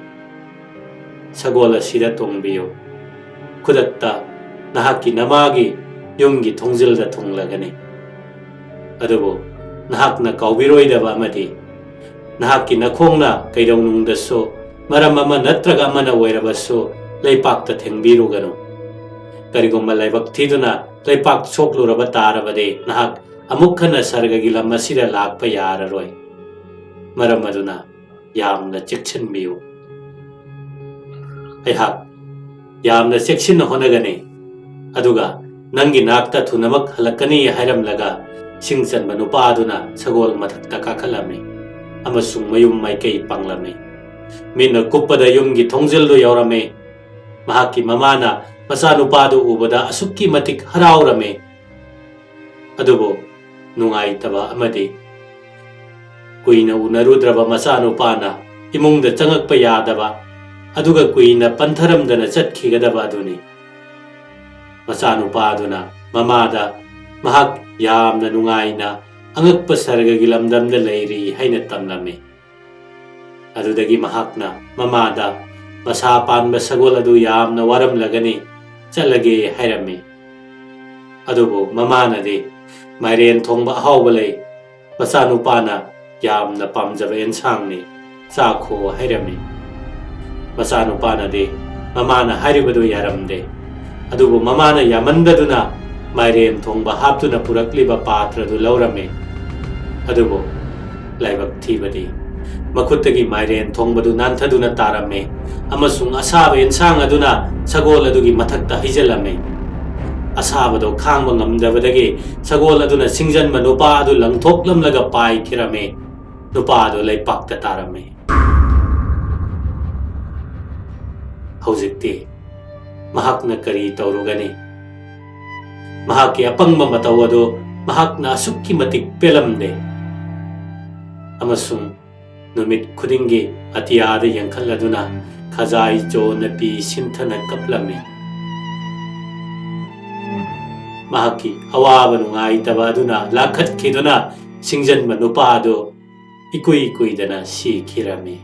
"ꯁꯒꯣꯜ ꯑꯁꯤꯗ ꯇꯣꯡꯕꯤꯌꯨ꯫ ꯈꯨꯗꯛꯇ ꯅꯍꯥꯛꯀꯤ ꯅꯃꯥꯒꯤ ꯌꯨꯝꯒꯤ ꯊꯣꯡꯖꯤꯜꯗ ꯊꯨꯡꯂꯒꯅꯤ꯫ ꯑꯗꯨꯕꯨ ꯅꯍꯥꯛꯅ ꯀꯥꯎꯕꯤꯔꯣꯏꯗꯕ ꯑꯃꯗꯤ, ꯅꯍꯥꯛꯀꯤ ꯅꯈꯣꯡꯅ ꯀꯩꯗꯧꯅꯨꯡꯗꯁꯨ, ꯃꯔꯝ ꯑꯃ ꯅꯠꯇ꯭ꯔꯒ ꯑꯃꯅ ꯑꯣꯏꯔꯕꯁꯨ, ꯂꯩꯄꯥꯛꯇ ꯊꯦꯡꯕꯤꯔꯨꯒꯅꯨ꯫ ꯀꯔꯤꯒꯨꯝꯕ ꯂꯥꯏꯕꯛ ꯊꯤꯗꯨꯅ ꯂꯩꯄꯥꯛ ꯁꯣꯛꯂꯨꯔꯕ ꯇꯥꯔꯕꯗꯤ, ꯅꯍꯥꯛ ꯑꯃꯨꯛ ꯍꯟꯅ ꯁꯔꯒꯒꯤ ꯂꯝ ꯑꯁꯤꯗ ꯂꯥꯛꯄ ꯌꯥꯔꯔꯣꯏ꯫ ꯃꯔꯝ ꯑꯗꯨꯅ ꯌꯥꯝꯅ ꯆꯦꯛꯁꯤꯟꯕꯤꯌꯨ꯫ ꯑꯩꯍꯥꯛ ꯌꯥꯝꯅ ꯆꯦꯛꯁꯤꯟꯅ ꯍꯣꯠꯅꯒꯅꯤ, ꯑꯗꯨꯒ ꯅꯪꯒꯤ ꯅꯥꯛꯇ ꯊꯨꯅꯃꯛ ꯍꯜꯂꯛꯀꯅꯤ" ꯍꯥꯏꯔꯝꯂꯒ, ꯁꯤꯡ ꯆꯟꯕ ꯅꯨꯄꯥ ꯑꯗꯨꯅ ꯁꯒꯣꯜ ꯃꯊꯛꯇ ꯀꯥꯈꯠꯂꯝꯃꯤ ꯑꯃꯁꯨꯡ ꯃꯌꯨꯝ ꯃꯥꯏꯀꯩ ꯄꯥꯡꯂꯝꯃꯤ꯫ ꯃꯤꯠꯅ ꯀꯨꯞꯄꯗ ꯌꯨꯝꯒꯤ ꯊꯣꯡꯖꯤꯜꯗꯨ ꯌꯧꯔꯝꯃꯤ꯫ ꯃꯍꯥꯛꯀꯤ ꯃꯃꯥꯅ ꯃꯆꯥꯅꯨꯄꯥꯗꯨ ꯎꯕꯗ ꯑꯁꯨꯛꯀꯤ ꯃꯇꯤꯛ ꯍꯔꯥꯎꯔꯝꯃꯤ꯫ ꯑꯗꯨꯕꯨ ꯅꯨꯡꯉꯥꯏꯇꯕ ꯑꯃꯗꯤ, ꯀꯨꯏꯅ ꯎꯅꯔꯨꯗ꯭ꯔꯕ ꯃꯆꯥꯅꯨꯄꯥꯅ ꯏꯃꯨꯡꯗ ꯆꯪꯉꯛꯄ ꯌꯥꯗꯕ, ꯑꯗꯨꯒ ꯀꯨꯏꯅ ꯄꯟꯊꯔꯝꯗꯅ ꯆꯠꯈꯤꯒꯗꯕ ꯑꯗꯨꯅꯤ꯫ ꯃꯆꯥꯅꯨꯄꯥ ꯑꯗꯨꯅ ꯃꯃꯥꯗ ꯃꯍꯥꯛ ꯌꯥꯝꯅ ꯅꯨꯡꯉꯥꯏꯅ ꯑꯉꯛꯄ ꯁꯔꯒꯒꯤ ꯂꯝꯗꯝꯗ ꯂꯩꯔꯤ ꯍꯥꯏꯅ ꯇꯝꯂꯝꯃꯤ꯫ ꯑꯗꯨꯗꯒꯤ ꯃꯍꯥꯛꯅ ꯃꯃꯥꯗ ꯃꯁꯥ ꯄꯥꯟꯕ ꯁꯒꯣꯜ ꯑꯗꯨ ꯌꯥꯝꯅ ꯋꯥꯔꯝꯂꯒꯅꯤ, ꯆꯠꯂꯒꯦ ꯍꯥꯏꯔꯝꯃꯤ꯫ ꯑꯗꯨꯕꯨ ꯃꯃꯥꯅꯗꯤ, "ꯃꯥꯏꯔꯦꯟ ꯊꯣꯡꯕ ꯑꯍꯥꯎꯕ ꯂꯩ, ꯃꯆꯥꯅꯨꯄꯥꯅ ꯌꯥꯝꯅ ꯄꯥꯝꯖꯕ ꯑꯦꯟꯁꯥꯡꯅꯤ, ꯆꯥꯈꯣ" ꯍꯥꯏꯔꯝꯃꯤ꯫ ꯃꯆꯥꯅꯨꯄꯥꯅꯗꯤ ꯃꯃꯥꯅ ꯍꯥꯏꯔꯤꯕꯗꯨ ꯌꯥꯔꯝꯗꯦ꯫ ꯑꯗꯨꯕꯨ ꯃꯃꯥꯅ ꯌꯥꯃꯟꯗꯗꯨꯅ ꯃꯥꯏꯔꯦꯟ ꯊꯣꯡꯕ ꯍꯥꯞꯇꯨꯅ ꯄꯨꯔꯛꯂꯤꯕ ꯄꯥꯇ꯭ꯔꯗꯨ ꯂꯧꯔꯝꯃꯤ꯫ ꯑꯗꯨꯕꯨ ꯂꯥꯏꯕꯛ ꯊꯤꯕꯗꯤ, ꯃꯈꯨꯠꯇꯒꯤ ꯃꯥꯏꯔꯦꯟ ꯊꯣꯡꯕꯗꯨ ꯅꯥꯟꯊꯗꯨꯅ ꯇꯥꯔꯝꯃꯤ ꯑꯃꯁꯨꯡ ꯑꯁꯥꯕ ꯑꯦꯟꯁꯥꯡ ꯑꯗꯨꯅ ꯁꯒꯣꯜ ꯑꯗꯨꯒꯤ ꯃꯊꯛꯇ ꯍꯩꯖꯤꯜꯂꯝꯃꯤ꯫ ꯑꯁꯥꯕꯗꯣ ꯈꯥꯡꯕ ꯉꯝꯗꯕꯗꯒꯤ ꯁꯒꯣꯜ ꯑꯗꯨꯅ ꯁꯤꯡꯖꯟꯕ ꯅꯨꯄꯥ ꯑꯗꯨ ꯂꯪꯊꯣꯛꯂꯝꯂꯒ ꯄꯥꯏꯈꯤꯔꯝꯃꯤ꯫ ꯅꯨꯄꯥ ꯑꯗꯨ ꯂꯩꯄꯥꯛꯇ ꯇꯥꯔꯝꯃꯤ꯫ ꯍꯧꯖꯤꯛꯇꯤ ꯃꯍꯥꯛꯅ ꯀꯔꯤ ꯇꯧꯔꯨꯒꯅꯤ? ꯃꯍꯥꯛꯀꯤ ꯑꯄꯪꯕ ꯃꯇꯧ ꯑꯗꯨ ꯃꯍꯥꯛꯅ ꯑꯁꯨꯛꯀꯤ ꯃꯇꯤꯛ ꯄꯦꯜꯂꯝꯗꯦ꯫ ꯑꯃꯁꯨꯡ ꯅꯨꯃꯤꯠ ꯈꯨꯗꯤꯡꯒꯤ ꯑꯇꯤꯌꯥꯗ ꯌꯦꯡꯈꯠꯂꯗꯨꯅ ꯈꯖꯥꯏ ꯆꯣꯅ ꯄꯤ ꯁꯤꯟꯊꯅ ꯀꯞꯂꯝꯃꯤ꯫ ꯃꯍꯥꯛꯀꯤ ꯑꯋꯥꯕ ꯅꯨꯡꯉꯥꯏꯇꯕ ꯑꯗꯨꯅ ꯂꯥꯈꯠꯈꯤꯗꯨꯅ ꯁꯤꯡꯖꯟꯕ ꯅꯨꯄꯥ ꯑꯗꯨ ꯏꯀꯨꯏ ꯀꯨꯏꯗꯅ ꯁꯤꯈꯤꯔꯝꯃꯤ꯫